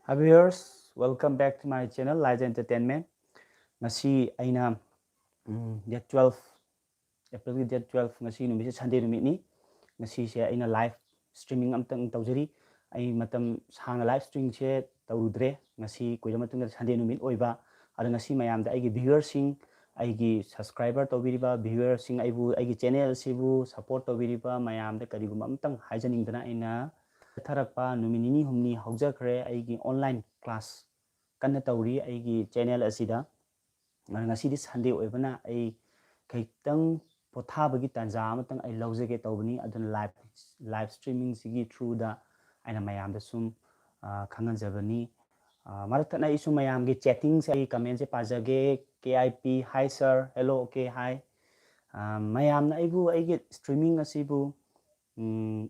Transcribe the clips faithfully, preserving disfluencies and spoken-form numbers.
Hi viewers, welcome back to my channel, Liza Entertainment. ꯉꯁꯤ ꯑꯩꯅ, ꯎꯝ, date twelve, April ꯒꯤ date twelve, ꯉꯁꯤ ꯅꯨꯃꯤꯠꯁꯦ Sunday ꯅꯨꯃꯤꯠꯅꯤ꯫ ꯉꯁꯤꯁꯦ ꯑꯩꯅ live streaming ꯑꯝꯇꯪ ꯇꯧꯖꯔꯤ꯫ ꯑꯩ ꯃꯇꯝ ꯁꯥꯡꯅ live streamingꯁꯦ ꯇꯧꯔꯨꯗ꯭ꯔꯦ꯫ ꯉꯁꯤ ꯀꯨꯏꯔ ꯃꯇꯨꯡꯗ Sunday ꯅꯨꯃꯤꯠ ꯑꯣꯏꯕ꯫ ꯑꯗꯣ ꯉꯁꯤ ꯃꯌꯥꯝꯗ ꯑꯩꯒꯤ viewerꯁꯤꯡ, ꯑꯩꯒꯤ subscriber ꯇꯧꯕꯤꯔꯤꯕ viewerꯁꯤꯡ, ꯑꯩꯕꯨ, ꯑꯩꯒꯤ channel ꯑꯁꯤꯕꯨ support ꯇꯧꯕꯤꯔꯤꯕ ꯃꯌꯥꯝꯗ ꯀꯔꯤꯒꯨꯝꯕ ꯑꯝꯇꯪ ꯍꯥꯏꯖꯅꯤꯡꯗꯅ ꯑꯩꯅ ꯆꯠꯊꯔꯛꯄ ꯅꯨꯃꯤꯠ ꯅꯤꯅꯤ ꯍꯨꯝꯅꯤ ꯍꯧꯖꯈ꯭ꯔꯦ ꯑꯩꯒꯤ online class ꯀꯟꯅ ꯇꯧꯔꯤ ꯑꯩꯒꯤ channel ꯑꯁꯤꯗ꯫ ꯑꯗꯨꯅ ꯉꯁꯤꯗꯤ Sunday ꯑꯣꯏꯕꯅ ꯑꯩ ꯈꯤꯇꯪ ꯄꯣꯊꯥꯕꯒꯤ ꯇꯥꯟꯖꯥ ꯑꯃꯇꯪ ꯑꯩ ꯂꯧꯖꯒꯦ ꯇꯧꯕꯅꯤ꯫ ꯑꯗꯨꯅ live, live streamingꯁꯤꯒꯤ throughꯗ ꯑꯩꯅ ꯃꯌꯥꯝꯗ ꯁꯨꯝ, ꯑ, ꯈꯪꯍꯟꯖꯕꯅꯤ꯫ ꯑ, ꯃꯔꯛ ꯊꯠꯅ ꯑꯩꯁꯨ ꯃꯌꯥꯝꯒꯤ chattingꯁꯦ, ꯑꯩ commentꯁꯦ ꯄꯥꯖꯒꯦ꯫ K I P, "Hi sir", "Hello", "Okay, hi"꯫ ꯑ, ꯃꯌꯥꯝꯅ ꯑꯩꯕꯨ, ꯑꯩꯒꯤ streaming ꯑꯁꯤꯕꯨ, ꯎꯝ,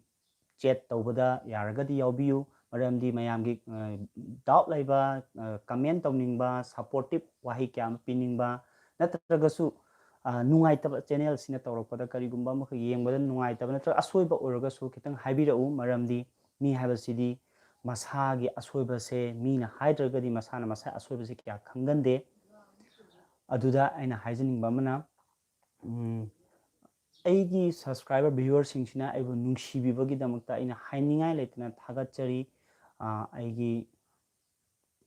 chat ꯇꯧꯕꯗ ꯌꯥꯔꯒꯗꯤ ꯌꯥꯎꯕꯤꯌꯨ꯫ ꯃꯔꯝꯗꯤ ꯃꯌꯥꯝꯒꯤ, ꯑ, doubt ꯂꯩꯕ, ꯑ, comment ꯇꯧꯅꯤꯡꯕ, supportive ꯋꯥꯍꯩ ꯀꯌꯥ ꯑꯃ ꯄꯤꯅꯤꯡꯕ, ꯅꯠꯇ꯭ꯔꯒꯁꯨ, ꯑ, ꯅꯨꯡꯉꯥꯏꯇꯕ, channelꯁꯤꯅ ꯇꯧꯔꯛꯄꯗ ꯀꯔꯤꯒꯨꯝꯕ ꯑꯃꯈꯛ ꯌꯦꯡꯕꯗ ꯅꯨꯡꯉꯥꯏꯇꯕ ꯅꯠꯇ꯭ꯔꯒ ꯑꯁꯣꯏꯕ ꯑꯣꯏꯔꯒꯁꯨ ꯈꯤꯇꯪ ꯍꯥꯏꯕꯤꯔꯛꯎ꯫ ꯃꯔꯝꯗꯤ ꯃꯤ ꯍꯥꯏꯕꯁꯤꯗꯤ ꯃꯁꯥꯒꯤ ꯑꯁꯣꯏꯕꯁꯦ ꯃꯤꯅ ꯍꯥꯏꯗ꯭ꯔꯒꯗꯤ ꯃꯁꯥꯅ ꯃꯁꯥ ꯑꯁꯣꯏꯕꯁꯦ ꯀꯌꯥ ꯈꯪꯒꯟꯗꯦ꯫ ꯑꯗꯨꯗ ꯑꯩꯅ ꯍꯥꯏꯖꯅꯤꯡꯕ ꯑꯃꯅ, ꯎꯝ, ꯑꯩꯒꯤ subscriber viewerꯁꯤꯡꯁꯤꯅ ꯑꯩꯕꯨ ꯅꯨꯡꯁꯤꯕꯤꯕꯒꯤꯗꯃꯛꯇ ꯑꯩꯅ ꯍꯥꯏꯅꯤꯡꯉꯥꯏ ꯂꯩꯇꯅ ꯊꯥꯒꯠꯆꯔꯤ꯫ ꯑ, ꯑꯩꯒꯤ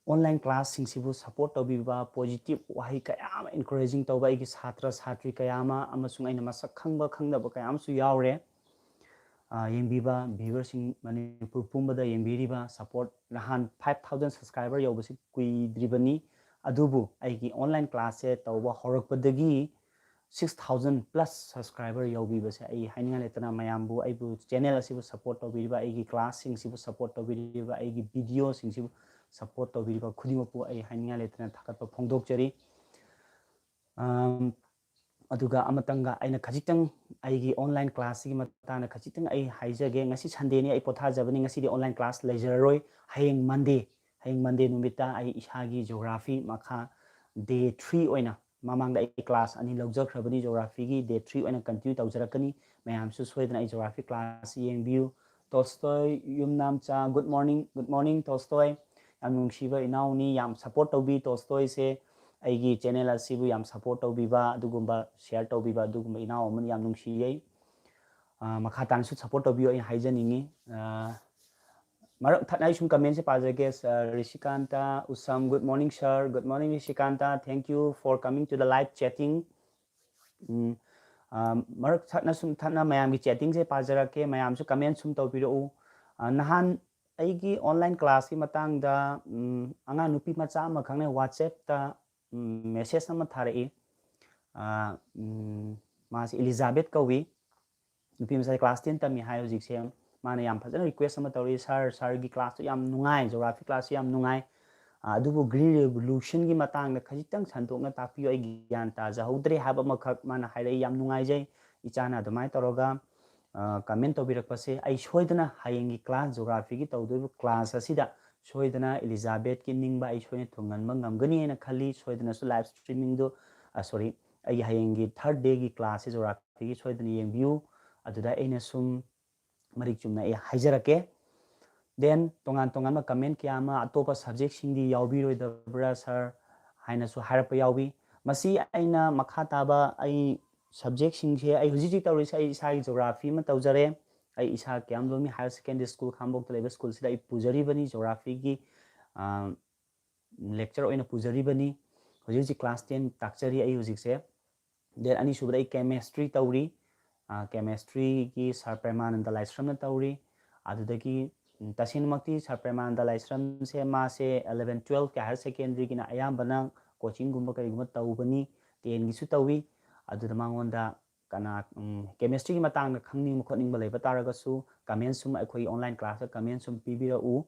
online classꯁꯤꯡꯁꯤꯕꯨ support ꯇꯧꯕꯤꯕ, positive ꯋꯥꯍꯩ ꯀꯌꯥ ꯑꯃ encouraging ꯇꯧꯕ ꯑꯩꯒꯤ ꯁꯥꯇ꯭ꯔ ꯁꯥꯇ꯭ꯔꯤ ꯀꯌꯥ ꯑꯃ, ꯑꯃꯁꯨꯡ ꯑꯩꯅ ꯃꯁꯛ ꯈꯪꯕ ꯈꯪꯗꯕ ꯀꯌꯥ ꯑꯃꯁꯨ ꯌꯥꯎꯔꯦ꯫ ꯑ, ꯌꯦꯡꯕꯤꯕ viewerꯁꯤꯡ, ꯃꯅꯤꯄꯨꯔ ꯄꯨꯝꯕꯗ ꯌꯦꯡꯕꯤꯔꯤꯕ support, ꯅꯍꯥꯟ five thousand subscriber ꯌꯧꯕꯁꯤ ꯀꯨꯏꯗ꯭ꯔꯤꯕꯅꯤ, ꯑꯗꯨꯕꯨ ꯑꯩꯒꯤ online classꯁꯦ ꯇꯧꯕ ꯍꯧꯔꯛꯄꯗꯒꯤ six thousand plus subscriber ꯌꯧꯕꯤꯕꯁꯦ ꯑꯩ ꯍꯥꯏꯅꯤꯡꯉꯥꯏ ꯂꯩꯇꯅ ꯃꯌꯥꯝꯕꯨ, ꯑꯩꯕꯨ, channel ꯑꯁꯤꯕꯨ support ꯇꯧꯕꯤꯔꯤꯕ, ꯑꯩꯒꯤ classꯁꯤꯡꯁꯤꯕꯨ support ꯇꯧꯕꯤꯔꯤꯕ, ꯑꯩꯒꯤ videoꯁꯤꯡꯁꯤꯕꯨ support ꯇꯧꯕꯤꯔꯤꯕ ꯈꯨꯗꯤꯡꯃꯛꯄꯨ ꯑꯩ ꯍꯥꯏꯅꯤꯡꯉꯥꯏ ꯂꯩꯇꯅ ꯊꯥꯒꯠꯄ ꯐꯣꯡꯗꯣꯛꯆꯔꯤ꯫ ꯑꯝ, ꯑꯗꯨꯒ ꯑꯃꯇꯪꯒ ꯑꯩꯅ ꯈꯖꯤꯛꯇꯪ ꯑꯩꯒꯤ online classꯁꯤꯒꯤ ꯃꯇꯥꯡꯗ ꯈꯖꯤꯛꯇꯪ ꯑꯩ ꯍꯥꯏꯖꯒꯦ꯫ ꯉꯁꯤ Sundayꯅꯤ, ꯑꯩ ꯄꯣꯊꯥꯖꯕꯅꯤ꯫ ꯉꯁꯤꯗꯤ online class ꯂꯩꯖꯔꯔꯣꯏ꯫ ꯍꯌꯦꯡ Monday, ꯍꯌꯦꯡ Monday ꯅꯨꯃꯤꯠꯇ ꯑꯩ ꯏꯁꯥꯒꯤ geography ꯃꯈꯥ day three ꯑꯣꯏꯅ, ꯃꯃꯥꯡꯗ ꯑꯩ class ꯑꯅꯤ ꯂꯧꯖꯈ꯭ꯔꯕꯅꯤ geographyꯒꯤ, day three ꯑꯣꯏꯅ continue ꯇꯧꯖꯔꯛꯀꯅꯤ꯫ ꯃꯌꯥꯝꯁꯨ ꯁꯣꯏꯗꯅ ꯑꯩ geography class ꯌꯦꯡꯕꯤꯌꯨ꯫ Tolstoy ꯌꯨꯝꯅꯥꯝꯆꯥ, good morning, good morning Tolstoy꯫ ꯌꯥꯝ ꯅꯨꯡꯁꯤꯕ ꯏꯅꯥꯎꯅꯤ, ꯌꯥꯝ support ꯇꯧꯕꯤ ꯇꯣꯜꯁꯇꯣꯏꯁꯦ꯫ ꯑꯩꯒꯤ channel ꯑꯁꯤꯕꯨ ꯌꯥꯝ support ꯇꯧꯕꯤꯕ, ꯑꯗꯨꯒꯨꯝꯕ share ꯇꯧꯕꯤꯕ ꯑꯗꯨꯒꯨꯝꯕ ꯏꯅꯥꯎ ꯑꯃꯅꯤ, ꯌꯥꯝ ꯅꯨꯡꯁꯤꯌꯦ꯫ ꯑ, ꯃꯈꯥ ꯇꯥꯅꯁꯨ support ꯇꯧꯕꯤꯌꯨ ꯑꯩꯅ ꯍꯥꯏꯖꯅꯤꯡꯉꯤ꯫ ꯑ, ꯃꯔꯛ ꯊꯠꯅ ꯑꯩ ꯁꯨꯝ commentꯁꯦ ꯄꯥꯖꯒꯦ꯫ ꯑ, ꯔꯤꯁꯤꯀꯥꯟꯇ ꯎꯁꯝ, good morning sir, good morning ꯔꯤꯁꯤꯀꯥꯟꯇ, thank you for coming to the live chatting꯫ ꯎꯝ, ꯑ, ꯃꯔꯛ ꯊꯠꯅ ꯁꯨꯝ ꯊꯠꯅ ꯃꯌꯥꯝꯒꯤ chattingꯁꯦ ꯄꯥꯖꯔꯛꯀꯦ, ꯃꯌꯥꯝꯁꯨ comment ꯁꯨꯝ ꯇꯧꯕꯤꯔꯛꯎ꯫ ꯑ, ꯅꯍꯥꯟ ꯑꯩꯒꯤ online classꯀꯤ ꯃꯇꯥꯡꯗ, ꯎꯝ, ꯑꯉꯥꯡ ꯅꯨꯄꯤ ꯃꯆꯥ ꯑꯃꯈꯛꯅ WhatsAppꯇ, ꯎꯝ, message ꯑꯃ ꯊꯥꯔꯛꯏ꯫ ꯑ, ꯎꯝ, ꯃꯥꯁꯤ ꯏꯂꯤꯖꯥꯕꯦꯠ ꯀꯧꯏ꯫ ꯅꯨꯄꯤ ꯃꯆꯥ class ten ꯇꯝꯃꯤ ꯍꯥꯏ ꯍꯧꯖꯤꯛꯁꯦ꯫ ꯃꯥꯅ ꯌꯥꯝ ꯐꯖꯅ request ꯑꯃ ꯇꯧꯔꯤ, "Sir, sirꯒꯤ classꯇꯨ ꯌꯥꯝ ꯅꯨꯡꯉꯥꯏ, geography classꯁꯨ ꯌꯥꯝ ꯅꯨꯡꯉꯥꯏ꯫ ꯑ, ꯑꯗꯨꯕꯨ Green Revolutionꯒꯤ ꯃꯇꯥꯡꯗ ꯈꯖꯤꯛꯇꯪ ꯁꯟꯗꯣꯛꯅ ꯇꯥꯛꯄꯤꯌꯨ, ꯑꯩ ꯒ꯭ꯌꯥꯟ ꯇꯥꯖꯍꯧꯗ꯭ꯔꯦ" ꯍꯥꯏꯕ ꯑꯃꯈꯛ ꯃꯥꯅ ꯍꯥꯏꯔꯛꯏ꯫ ꯌꯥꯝ ꯅꯨꯡꯉꯥꯏꯖꯩ ꯏꯆꯥꯅ ꯑꯗꯨꯃꯥꯏꯅ ꯇꯧꯔꯒ, ꯑ, comment ꯇꯧꯕꯤꯔꯛꯄꯁꯦ꯫ ꯑꯩ ꯁꯣꯏꯗꯅ ꯍꯌꯦꯡꯒꯤ class, geographyꯒꯤ ꯇꯧꯗꯣꯏꯕ class ꯑꯁꯤꯗ ꯁꯣꯏꯗꯅ ꯏꯂꯤꯖꯥꯕꯦꯠꯀꯤ ꯅꯤꯡꯕ ꯑꯩ ꯁꯣꯏꯗꯅ ꯊꯨꯡꯍꯟꯕ ꯉꯝꯒꯅꯤ ꯍꯥꯏꯅ ꯈꯜꯂꯤ꯫ ꯁꯣꯏꯗꯅꯁꯨ live streamingꯗꯨ, ꯑ, sorry, ꯑꯩꯒꯤ ꯍꯌꯦꯡꯒꯤ third dayꯒꯤ classꯁꯦ geographyꯒꯤ ꯁꯣꯏꯗꯅ ꯌꯦꯡꯕꯤꯌꯨ꯫ ꯑꯗꯨꯗ ꯑꯩꯅ ꯁꯨꯝ ꯃꯔꯤꯛ ꯆꯨꯝꯅ ꯑꯩ ꯍꯥꯏꯖꯔꯛꯀꯦ꯫ Then ꯇꯣꯉꯥꯟ ꯇꯣꯉꯥꯟꯕ comment ꯀꯌꯥ ꯑꯃ, "ꯑꯇꯣꯞꯄ subjectꯁꯤꯡꯗꯤ ꯌꯥꯎꯕꯤꯔꯣꯏꯗꯕ꯭ꯔꯥ sir?" ꯍꯥꯏꯅꯁꯨ ꯍꯥꯏꯔꯛꯄ ꯌꯥꯎꯏ꯫ ꯃꯁꯤ ꯑꯩꯅ ꯃꯈꯥ ꯇꯥꯕ ꯑꯩ subjectꯁꯤꯡꯁꯦ, ꯑꯩ ꯍꯧꯖꯤꯛ ꯍꯧꯖꯤꯛ ꯇꯧꯔꯤꯁꯦ ꯑꯩ ꯏꯁꯥꯒꯤ geography ꯑꯃ ꯇꯧꯖꯔꯦ꯫ ꯑꯩ ꯏꯁꯥ ꯀꯤꯌꯥꯝꯂꯣꯃꯤ Higher Secondary School ꯈꯥꯉꯕꯣꯛꯇ ꯂꯩꯕ schoolꯁꯤꯗ ꯑꯩ ꯄꯨꯖꯔꯤꯕꯅꯤ geographyꯒꯤ, ꯑ, lecture ꯑꯣꯏꯅ ꯄꯨꯖꯔꯤꯕꯅꯤ꯫ ꯍꯧꯖꯤꯛ ꯍꯧꯖꯤꯛ class ten ꯇꯥꯛꯆꯔꯤ ꯑꯩ ꯍꯧꯖꯤꯛꯁꯦ꯫ Then ꯑꯅꯤꯁꯨꯕꯗ ꯑꯩ chemistry ꯇꯧꯔꯤ꯫ ꯑ, chemistryꯒꯤ sir ꯄ꯭ꯔꯦꯃꯥꯅꯟꯗ ꯂꯥꯏꯁ꯭ꯔꯝꯅ ꯇꯧꯔꯤ꯫ ꯑꯗꯨꯗꯒꯤ, ꯎꯝ, ꯇꯁꯦꯡꯅꯃꯛꯇꯤ sir ꯄ꯭ꯔꯦꯃꯥꯅꯟꯗ ꯂꯥꯏꯁ꯭ꯔꯝꯁꯦ ꯃꯥꯁꯦ eleven twelveꯀꯤ Higher Secondary ꯒꯤꯅ ꯑꯌꯥꯝꯕꯅ coachingꯒꯨꯝꯕ ꯀꯔꯤꯒꯨꯝꯕ ꯇꯧꯕꯅꯤ, tenꯒꯤꯁꯨ ꯇꯧꯏ꯫ ꯑꯗꯨꯗ ꯃꯉꯣꯟꯗ ꯀꯅꯥ, ꯎꯝ, chemistryꯒꯤ ꯃꯇꯥꯡꯗ ꯈꯪꯅꯤꯡꯕ ꯈꯣꯠꯅꯤꯡꯕ ꯂꯩꯕ ꯇꯥꯔꯒꯁꯨ comment ꯁꯨꯝ ꯑꯩꯈꯣꯏꯒꯤ online classꯇ comment ꯁꯨꯝ ꯄꯤꯕꯤꯔꯛꯎ꯫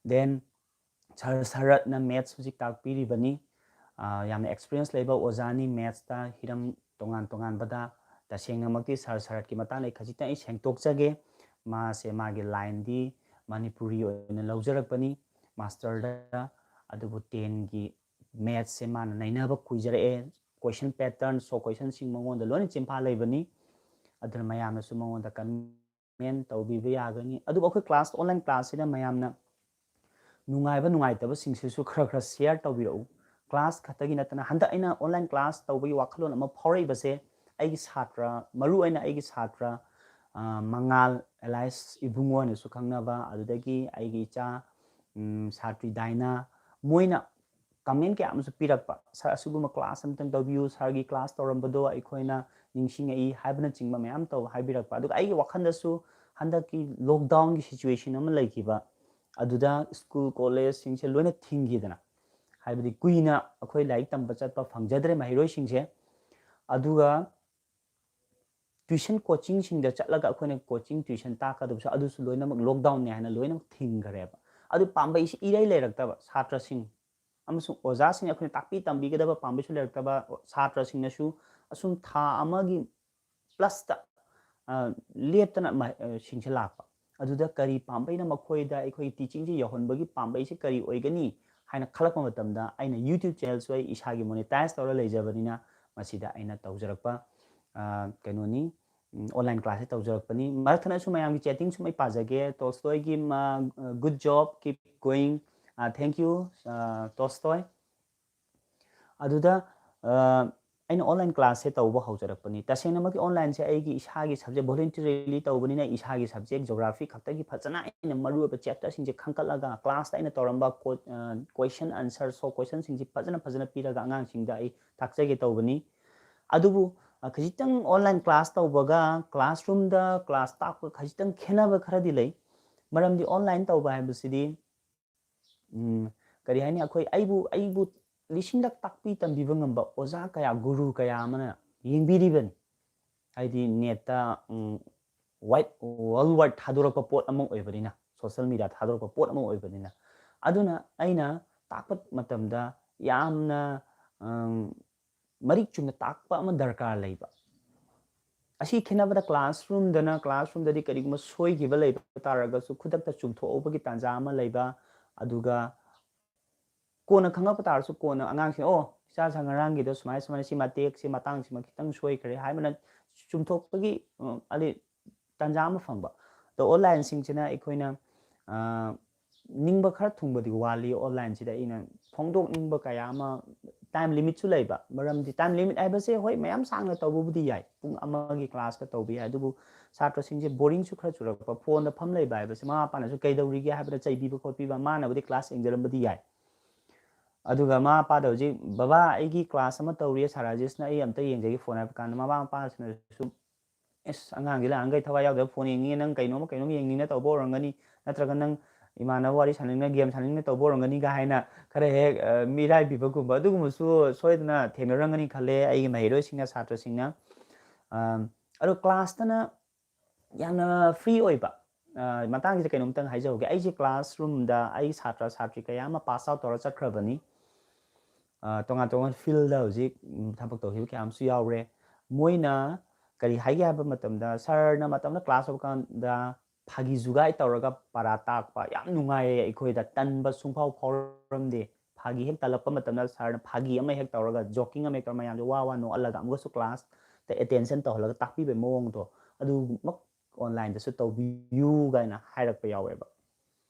Then sir ꯁꯔꯠꯅ maths ꯍꯧꯖꯤꯛ ꯇꯥꯛꯄꯤꯔꯤꯕꯅꯤ꯫ ꯑ, ꯌꯥꯝꯅ experience ꯂꯩꯕ ꯑꯣꯖꯥꯅꯤ mathsꯇ, ꯍꯤꯔꯝ ꯇꯣꯉꯥꯟ ꯇꯣꯉꯥꯟꯕꯗ꯫ ꯇꯁꯦꯡꯅꯃꯛꯇꯤ sir ꯁꯔꯠꯀꯤ ꯃꯇꯥꯡꯗ ꯑꯩ ꯈꯖꯤꯛꯇꯪ ꯑꯩ ꯁꯦꯡꯗꯣꯛꯆꯒꯦ꯫ ꯃꯥꯁꯦ ꯃꯥꯒꯤ lineꯗꯤ ꯃꯅꯤꯄꯨꯔꯤ ꯑꯣꯏꯅ ꯂꯧꯖꯔꯛꯄꯅꯤ masterꯗ, ꯑꯗꯨꯕꯨ tenꯒꯤ mathsꯁꯦ ꯃꯥꯅ ꯅꯩꯅꯕ ꯀꯨꯏꯖꯔꯛꯑꯦ꯫ Question pattern, solve questionꯁꯤꯡ ꯃꯉꯣꯟꯗ ꯂꯣꯏꯅ ꯆꯤꯟꯐꯥ ꯂꯩꯕꯅꯤ꯫ ꯑꯗꯨꯅ ꯃꯌꯥꯝꯅꯁꯨ ꯃꯉꯣꯟꯗ comment ꯇꯧꯕꯤꯕ ꯌꯥꯒꯅꯤ꯫ ꯑꯗꯨꯕꯨ ꯑꯩꯈꯣꯏ class, online classꯁꯤꯗ ꯃꯌꯥꯝꯅ ꯅꯨꯡꯉꯥꯏꯕ ꯅꯨꯡꯉꯥꯏꯇꯕꯁꯤꯡꯁꯤꯁꯨ ꯈꯔ ꯈꯔ ꯁꯤꯌꯔ ꯇꯧꯕꯤꯔꯛꯎ꯫ ꯀ꯭ꯂꯥꯁ ꯈꯛꯇꯒꯤ ꯅꯠꯇꯅ ꯍꯟꯗꯛ ꯑꯩꯅ ꯑꯣꯟꯂꯥꯏꯟ ꯀ꯭ꯂꯥꯁ ꯇꯧꯕꯒꯤ ꯋꯥꯈꯜꯂꯣꯟ ꯑꯃ ꯐꯥꯎꯔꯛꯏꯕꯁꯦ, ꯑꯩꯒꯤ ꯁꯥꯇ꯭ꯔ, ꯃꯔꯨ ꯑꯣꯏꯅ ꯑꯩꯒꯤ ꯁꯥꯇ꯭ꯔ ꯃꯉꯥꯜ, ꯑꯦꯂꯥꯏꯁ ꯏꯕꯨꯡꯉꯣꯅꯁꯨ ꯈꯪꯅꯕ, ꯑꯗꯨꯗꯒꯤ ꯑꯩꯒꯤ ꯏꯆꯥ ꯁꯥꯇ꯭ꯔꯤ ꯗꯥꯏꯅꯥ, ꯃꯣꯏꯅ ꯀꯃꯦꯟ ꯀꯌꯥ ꯑꯃꯁꯨ ꯄꯤꯔꯛꯄ, "ꯁꯥꯔ, ꯑꯁꯤꯒꯨꯝꯕ ꯀ꯭ꯂꯥꯁ ꯑꯃꯇꯪ ꯇꯧꯕꯤꯌꯨ, ꯁꯥꯔꯒꯤ ꯀ꯭ꯂꯥꯁ ꯇꯧꯔꯝꯕꯗꯣ ꯑꯩꯈꯣꯏꯅ ꯅꯤꯡꯁꯤꯡꯉꯛꯏ" ꯍꯥꯏꯕꯅꯆꯤꯡꯕ ꯃꯌꯥꯝ ꯇꯧ ꯍꯥꯏꯕꯤꯔꯛꯄ꯫ ꯑꯗꯨꯒ ꯑꯩꯒꯤ ꯋꯥꯈꯜꯗꯁꯨ ꯍꯟꯗꯛꯀꯤ ꯂꯣꯛꯗꯥꯎꯟꯒꯤ ꯁꯤꯆꯨꯋꯦꯁꯟ ꯑꯃ ꯂꯩꯈꯤꯕ, ꯑꯗꯨꯗ ꯁ꯭ꯀꯨꯜ ꯀꯣꯂꯦꯖꯁꯤꯡꯁꯦ ꯂꯣꯏꯅ ꯊꯤꯡꯈꯤꯗꯅ, ꯍꯥꯏꯕꯗꯤ ꯀꯨꯏꯅ ꯑꯩꯈꯣꯏ ꯂꯥꯏꯔꯤꯛ ꯇꯝꯕ ꯆꯠꯄ ꯐꯪꯖꯗ꯭ꯔꯦ ꯃꯍꯩꯔꯣꯏꯁꯤꯡꯁꯦ꯫ ꯑꯗꯨꯒ ꯇ꯭ꯋꯤꯁꯟ ꯀꯣꯆꯤꯡꯁꯤꯡꯗ ꯆꯠꯂꯒ ꯑꯩꯈꯣꯏꯅ ꯀꯣꯆꯤꯡ ꯇ꯭ꯋꯤꯁꯟ ꯇꯥꯛꯀꯗꯕꯁꯨ ꯑꯗꯨꯁꯨ ꯂꯣꯏꯅꯃꯛ ꯂꯣꯛꯗꯥꯎꯟꯅꯦ ꯍꯥꯏꯅ ꯂꯣꯏꯅꯃꯛ ꯊꯤꯡꯈ꯭ꯔꯦꯕ꯫ ꯑꯗꯨ ꯄꯥꯝꯕꯩꯁꯤ ꯏꯔꯩ ꯂꯩꯔꯛꯇꯕ ꯁꯥꯇ꯭ꯔꯁꯤꯡ ꯑꯃꯁꯨꯡ ꯑꯣꯖꯥꯁꯤꯡ, ꯑꯩꯈꯣꯏꯅ ꯇꯥꯛꯄꯤ ꯇꯝꯕꯤꯒꯗꯕ ꯄꯥꯝꯕꯩꯁꯨ ꯂꯩꯔꯛꯇꯕ ꯁꯥꯇ꯭ꯔꯁꯤꯡꯅꯁꯨ ꯑꯁꯨꯝ ꯊꯥ ꯑꯃꯒꯤ ꯄ꯭ꯂꯁꯇ ꯂꯦꯞꯇꯅ ꯁꯤꯡꯁꯦ ꯂꯥꯛꯄ꯫ ꯑꯗꯨꯗ ꯀꯔꯤ ꯄꯥꯝꯕꯩꯅ ꯃꯈꯣꯏꯗ ꯑꯩꯈꯣꯏꯒꯤ ꯇꯤꯆꯤꯡꯁꯦ ꯌꯧꯍꯟꯕꯒꯤ ꯄꯥꯝꯕꯩꯁꯦ ꯀꯔꯤ ꯑꯣꯏꯒꯅꯤ ꯍꯥꯏꯅ ꯈꯜꯂꯛꯄ ꯃꯇꯝꯗ, ꯑꯩꯅ ꯌꯨꯇ꯭ꯌꯨꯕ ꯆꯦꯅꯦꯜꯁꯨ ꯑꯩ ꯏꯁꯥꯒꯤ ꯃꯣꯅꯤꯇꯥꯏꯁ ꯇꯧꯔ ꯂꯩꯖꯕꯅꯤꯅ, ꯃꯁꯤꯗ ꯑꯩꯅ ꯇꯧꯖꯔꯛꯄ ꯀꯩꯅꯣꯅꯤ, ꯑꯣꯟꯂꯥꯏꯟ ꯀ꯭ꯂꯥꯁꯁꯦ ꯇꯧꯖꯔꯛꯄꯅꯤ꯫ ꯃꯔꯛ ꯊꯠꯅꯁꯨ ꯃꯌꯥꯝꯒꯤ ꯆꯦꯇꯤꯡ ꯁꯨꯝ ꯑꯩ ꯄꯥꯖꯒꯦ꯫ ꯇꯣꯜꯁꯇꯣꯏꯒꯤ "Good job, keep going", "Thank you, ꯇꯣꯜꯁꯇꯣꯏ"꯫ ꯑꯗꯨꯗ ꯑꯩꯅ ꯑꯣꯟꯂꯥꯏꯟ ꯀ꯭ꯂꯥꯁꯁꯦ ꯇꯧꯕ ꯍꯧꯖꯔꯛꯄꯅꯤ꯫ ꯇꯁꯦꯡꯅꯃꯛꯀꯤ ꯑꯣꯟꯂꯥꯏꯟꯁꯦ ꯑꯩꯒꯤ ꯏꯁꯥꯒꯤ ꯁꯕꯖꯦꯛ, ꯚꯣꯂꯨꯟꯇꯔꯤꯂꯤ ꯇꯧꯕꯅꯤꯅ, ꯏꯁꯥꯒꯤ ꯁꯕꯖꯦꯛ ꯖꯣꯒ꯭ꯔꯥꯐꯤ ꯈꯛꯇꯒꯤ ꯐꯖꯅ ꯑꯩꯅ ꯃꯔꯨꯑꯣꯏꯕ ꯆꯦꯞꯇꯔꯁꯤꯡꯁꯦ ꯈꯟꯒꯠꯂꯒ ꯀ꯭ꯂꯥꯁꯇ ꯑꯩꯅ ꯇꯧꯔꯝꯕ ꯀꯣꯏꯁꯟ ꯑꯟꯁꯔ, ꯁꯣ ꯀꯣꯏꯁꯟꯁꯤꯡꯁꯤ ꯐꯖꯅ ꯐꯖꯅ ꯄꯤꯔꯒ ꯑꯉꯥꯡꯁꯤꯡꯗ ꯑꯩ ꯇꯥꯛꯆꯒꯦ ꯇꯧꯕꯅꯤ꯫ ꯑꯗꯨꯕꯨ ꯈꯖꯤꯛꯇꯪ ꯑꯣꯟꯂꯥꯏꯟ ꯀ꯭ꯂꯥꯁ ꯇꯧꯕꯒ ꯀ꯭ꯂꯥꯁꯔꯨꯝꯗ ꯀ꯭ꯂꯥꯁ ꯇꯥꯛꯄ ꯈꯖꯤꯛꯇꯪ ꯈꯦꯠꯅꯕ ꯈꯔꯗꯤ ꯂꯩ꯫ ꯃꯔꯝꯗꯤ ꯑꯣꯟꯂꯥꯏꯟ ꯇꯧꯕ ꯍꯥꯏꯕꯁꯤꯗꯤ ꯀꯔꯤ ꯍꯥꯏꯅꯤ, ꯑꯩꯈꯣꯏ, ꯑꯩꯕꯨ ꯑꯩꯕꯨ ꯂꯤꯁꯤꯡꯂꯛ ꯇꯥꯛꯄꯤ ꯇꯝꯕꯤꯕ ꯉꯝꯕ ꯑꯣꯖꯥ ꯀꯌꯥ, ꯒꯨꯔꯨ ꯀꯌꯥ ꯑꯃꯅ ꯌꯦꯡꯕꯤꯔꯤꯕꯅꯤ꯫ ꯍꯥꯏꯗꯤ ꯅꯦꯠꯇ ꯋꯥꯏꯠ, ꯋꯥꯔꯜ ꯋꯥꯏꯠ ꯊꯥꯗꯣꯔꯛꯄ ꯄꯣꯠ ꯑꯃ ꯑꯣꯏꯕꯅꯤꯅ, ꯁꯣꯁꯦꯜ ꯃꯤꯗꯤꯌꯥ ꯊꯥꯗꯣꯔꯛꯄ ꯄꯣꯠ ꯑꯃ ꯑꯣꯏꯕꯅꯤꯅ꯫ ꯑꯗꯨꯅ ꯑꯩꯅ ꯇꯥꯛꯄ ꯃꯇꯝꯗ ꯌꯥꯝꯅ ꯃꯔꯤꯛ ꯆꯨꯝꯅ ꯇꯥꯛꯄ ꯑꯃ ꯗꯔꯀꯥꯔ ꯂꯩꯕ꯫ ꯑꯁꯤ ꯈꯦꯠꯅꯕꯗ ꯀ꯭ꯂꯥꯁꯔꯨꯝꯗꯅ, ꯀ꯭ꯂꯥꯁꯔꯨꯝꯗꯗꯤ ꯀꯔꯤꯒꯨꯝꯕ ꯁꯣꯏꯈꯤꯕ ꯂꯩꯕ ꯇꯥꯔꯒꯁꯨ ꯈꯨꯗꯛꯇ ꯆꯨꯝꯊꯣꯛꯍꯧꯕꯒꯤ ꯇꯥꯟꯖꯥ ꯑꯃ ꯂꯩꯕ, ꯑꯗꯨꯒ ꯀꯣꯟꯅ ꯈꯪꯉꯛꯄ ꯇꯥꯔꯁꯨ ꯀꯣꯟꯅ ꯑꯉꯥꯡꯁꯤꯡ, "ꯑꯣ, ꯏꯆꯥ ꯁꯥ ꯉꯔꯥꯡꯒꯤꯗꯣ ꯁꯨꯃꯥꯏ ꯁꯨꯃꯥꯏꯅ ꯁꯤ ꯃꯇꯦꯛꯁꯤ ꯃꯇꯥꯡꯁꯤꯃ ꯈꯤꯇꯪ ꯁꯣꯏꯈ꯭ꯔꯦ" ꯍꯥꯏꯕꯅ ꯆꯨꯝꯊꯣꯛꯄꯒꯤ ꯑꯗꯩ ꯇꯥꯟꯖꯥ ꯑꯃ ꯐꯪꯕ꯫ ꯑꯗꯣ ꯑꯣꯟꯂꯥꯏꯟꯁꯤꯡꯁꯤꯅ ꯑꯩꯈꯣꯏꯅ ꯅꯤꯡꯕ ꯈꯔ ꯊꯨꯡꯕꯗꯤ ꯋꯥꯠꯂꯤ ꯑꯣꯟꯂꯥꯏꯟꯁꯤꯗ꯫ ꯑꯩꯅ ꯐꯣꯡꯗꯣꯛꯅꯤꯡꯕ ꯀꯌꯥ ꯑꯃ, ꯇꯥꯏꯝ ꯂꯤꯃꯤꯠꯁꯨ ꯂꯩꯕ꯫ ꯃꯔꯝꯗꯤ ꯇꯥꯏꯝ ꯂꯤꯃꯤꯠ ꯍꯥꯏꯕꯁꯦ, ꯍꯣꯏ, ꯃꯌꯥꯝ ꯁꯥꯡꯅ ꯇꯧꯕꯕꯨꯗꯤ ꯌꯥꯏ, ꯄꯨꯡ ꯑꯃꯒꯤ ꯀ꯭ꯂꯥꯁꯀ ꯇꯧꯕ ꯌꯥꯏ꯫ ꯑꯗꯨꯕꯨ ꯁꯥꯇ꯭ꯔꯁꯤꯡꯁꯦ ꯕꯣꯔꯤꯡꯁꯨ ꯈꯔ ꯆꯨꯔꯛꯄ, ꯐꯣꯟꯗ ꯐꯝ ꯂꯩꯕ ꯍꯥꯏꯕꯁꯦ꯫ ꯃꯃꯥ ꯃꯄꯥꯅꯁꯨ "ꯀꯩꯗꯧꯔꯤꯒꯦ?" ꯍꯥꯏꯕꯗ ꯆꯩꯕꯤꯕ ꯈꯣꯠꯄꯤꯕ, ꯃꯥꯅꯕꯨꯗꯤ ꯀ꯭ꯂꯥꯁ ꯌꯦꯡꯖꯔꯝꯕꯗꯤ ꯌꯥꯏ꯫ ꯑꯗꯨꯒ ꯃꯃꯥ ꯃꯄꯥꯗ ꯍꯧꯖꯤꯛ, "ꯕꯕꯥ, ꯑꯩꯒꯤ ꯀ꯭ꯂꯥꯁ ꯑꯃ ꯇꯧꯔꯤꯌꯦ, ꯁꯥꯔ ꯔꯥꯖꯦꯁꯅ, ꯑꯩ ꯑꯝꯇ ꯌꯦꯡꯖꯒꯦ ꯐꯣꯟ" ꯍꯥꯏꯕ ꯀꯥꯟꯗ, ꯃꯃꯥ ꯃꯄꯥꯁꯤꯅꯁꯨ, "ꯑꯦꯁ, ꯑꯉꯥꯡꯗꯤ ꯂꯥꯛꯑꯟꯈꯩ ꯊꯋꯥꯏ ꯌꯥꯎꯗꯕ, ꯐꯣꯟ ꯌꯦꯡꯅꯤꯡꯉꯦ, ꯅꯪ ꯀꯩꯅꯣꯝꯃ ꯀꯩꯅꯣꯝ ꯌꯦꯡꯅꯤꯡꯅ ꯇꯧꯕ ꯑꯣꯏꯔꯝꯒꯅꯤ, ꯅꯠꯇ꯭ꯔꯒ ꯅꯪ ꯏꯃꯥꯟꯅꯕ ꯋꯥꯔꯤ ꯁꯥꯟꯅꯅꯤꯡꯅ, ꯒꯦꯝ ꯁꯥꯟꯅꯅꯤꯡꯅ ꯇꯧꯕ ꯑꯣꯏꯔꯝꯒꯅꯤꯒ" ꯍꯥꯏꯅ ꯈꯔ ꯍꯦꯛ, ꯑ, ꯃꯤꯔꯥꯏꯕꯤꯕꯒꯨꯝꯕ ꯑꯗꯨꯒꯨꯝꯕꯁꯨ ꯁꯣꯏꯗꯅ ꯊꯦꯡꯅꯔꯝꯒꯅꯤ ꯈꯜꯂꯦ ꯑꯩꯒꯤ ꯃꯍꯩꯔꯣꯏꯁꯤꯡꯅ, ꯁꯥꯇ꯭ꯔꯁꯤꯡꯅ꯫ ꯑꯝ, ꯑꯗꯣ ꯀ꯭ꯂꯥꯁꯇꯅ ꯌꯥꯝꯅ ꯐ꯭ꯔꯤ ꯑꯣꯏꯕ, ꯑ, ꯃꯇꯥꯡꯁꯤꯗ ꯀꯩꯅꯣꯝꯇꯪ ꯍꯥꯏꯖꯍꯧꯒꯦ꯫ ꯑꯩꯁꯦ ꯀ꯭ꯂꯥꯁꯔꯨꯝꯗ ꯑꯩ ꯁꯥꯇ꯭ꯔ ꯁꯥꯇ꯭ꯔꯤ ꯀꯌꯥ ꯑꯃ ꯄꯥꯁ ꯑꯥꯎꯠ ꯇꯧꯔ ꯆꯠꯈ꯭ꯔꯕꯅꯤ꯫ ꯑ, ꯇꯣꯉꯥꯟ ꯇꯣꯉꯥꯟ ꯐꯤꯜꯗ ꯍꯧꯖꯤꯛ, ꯎꯝ, ꯊꯕꯛ ꯇꯧꯈꯤꯕ ꯀꯌꯥ ꯑꯃꯁꯨ ꯌꯥꯎꯔꯦ꯫ ꯃꯣꯏꯅ ꯀꯔꯤ ꯍꯥꯏꯒꯦ ꯍꯥꯏꯕ ꯃꯇꯝꯗ, "ꯁꯥꯔꯅ ꯃꯇꯝꯗ ꯀ꯭ꯂꯥꯁ ꯇꯧꯕ ꯀꯥꯟꯗ ꯐꯥꯒꯤ ꯖꯨꯒꯥꯏ ꯇꯧꯔꯒ ꯄꯔꯥ ꯇꯥꯛꯄ ꯌꯥꯝ ꯅꯨꯡꯉꯥꯏꯌꯦ, ꯑꯩꯈꯣꯏꯗ ꯇꯟꯕ ꯁꯨꯡꯐꯥꯎ ꯐꯥꯎꯔꯝꯗꯦ꯫ ꯐꯥꯒꯤ ꯍꯦꯛ ꯇꯜꯂꯛꯄ ꯃꯇꯝꯗ ꯁꯥꯔꯅ ꯐꯥꯒꯤ ꯑꯃ ꯍꯦꯛ ꯇꯧꯔꯒ, ꯖꯣꯀꯤꯡ ꯑꯃ ꯍꯦꯛ ꯇꯧꯔꯒ, ꯃꯌꯥꯝꯁꯦ ꯋꯥ ꯋꯥ ꯅꯣꯛꯍꯜꯂꯒ ꯑꯃꯨꯛꯀꯁꯨ ꯀ꯭ꯂꯥꯁꯇ ꯑꯦꯇꯦꯟꯁꯟ ꯇꯧꯍꯜꯂꯒ ꯇꯥꯛꯄꯤꯕꯒꯤ ꯃꯑꯣꯡꯗꯣ, ꯑꯗꯨꯃꯛ ꯑꯣꯟꯂꯥꯏꯟꯗꯁꯨ ꯇꯧꯕꯤꯌꯨ" ꯀꯥꯏꯅ ꯍꯥꯏꯔꯛꯄ ꯌꯥꯎꯋꯦꯕ꯫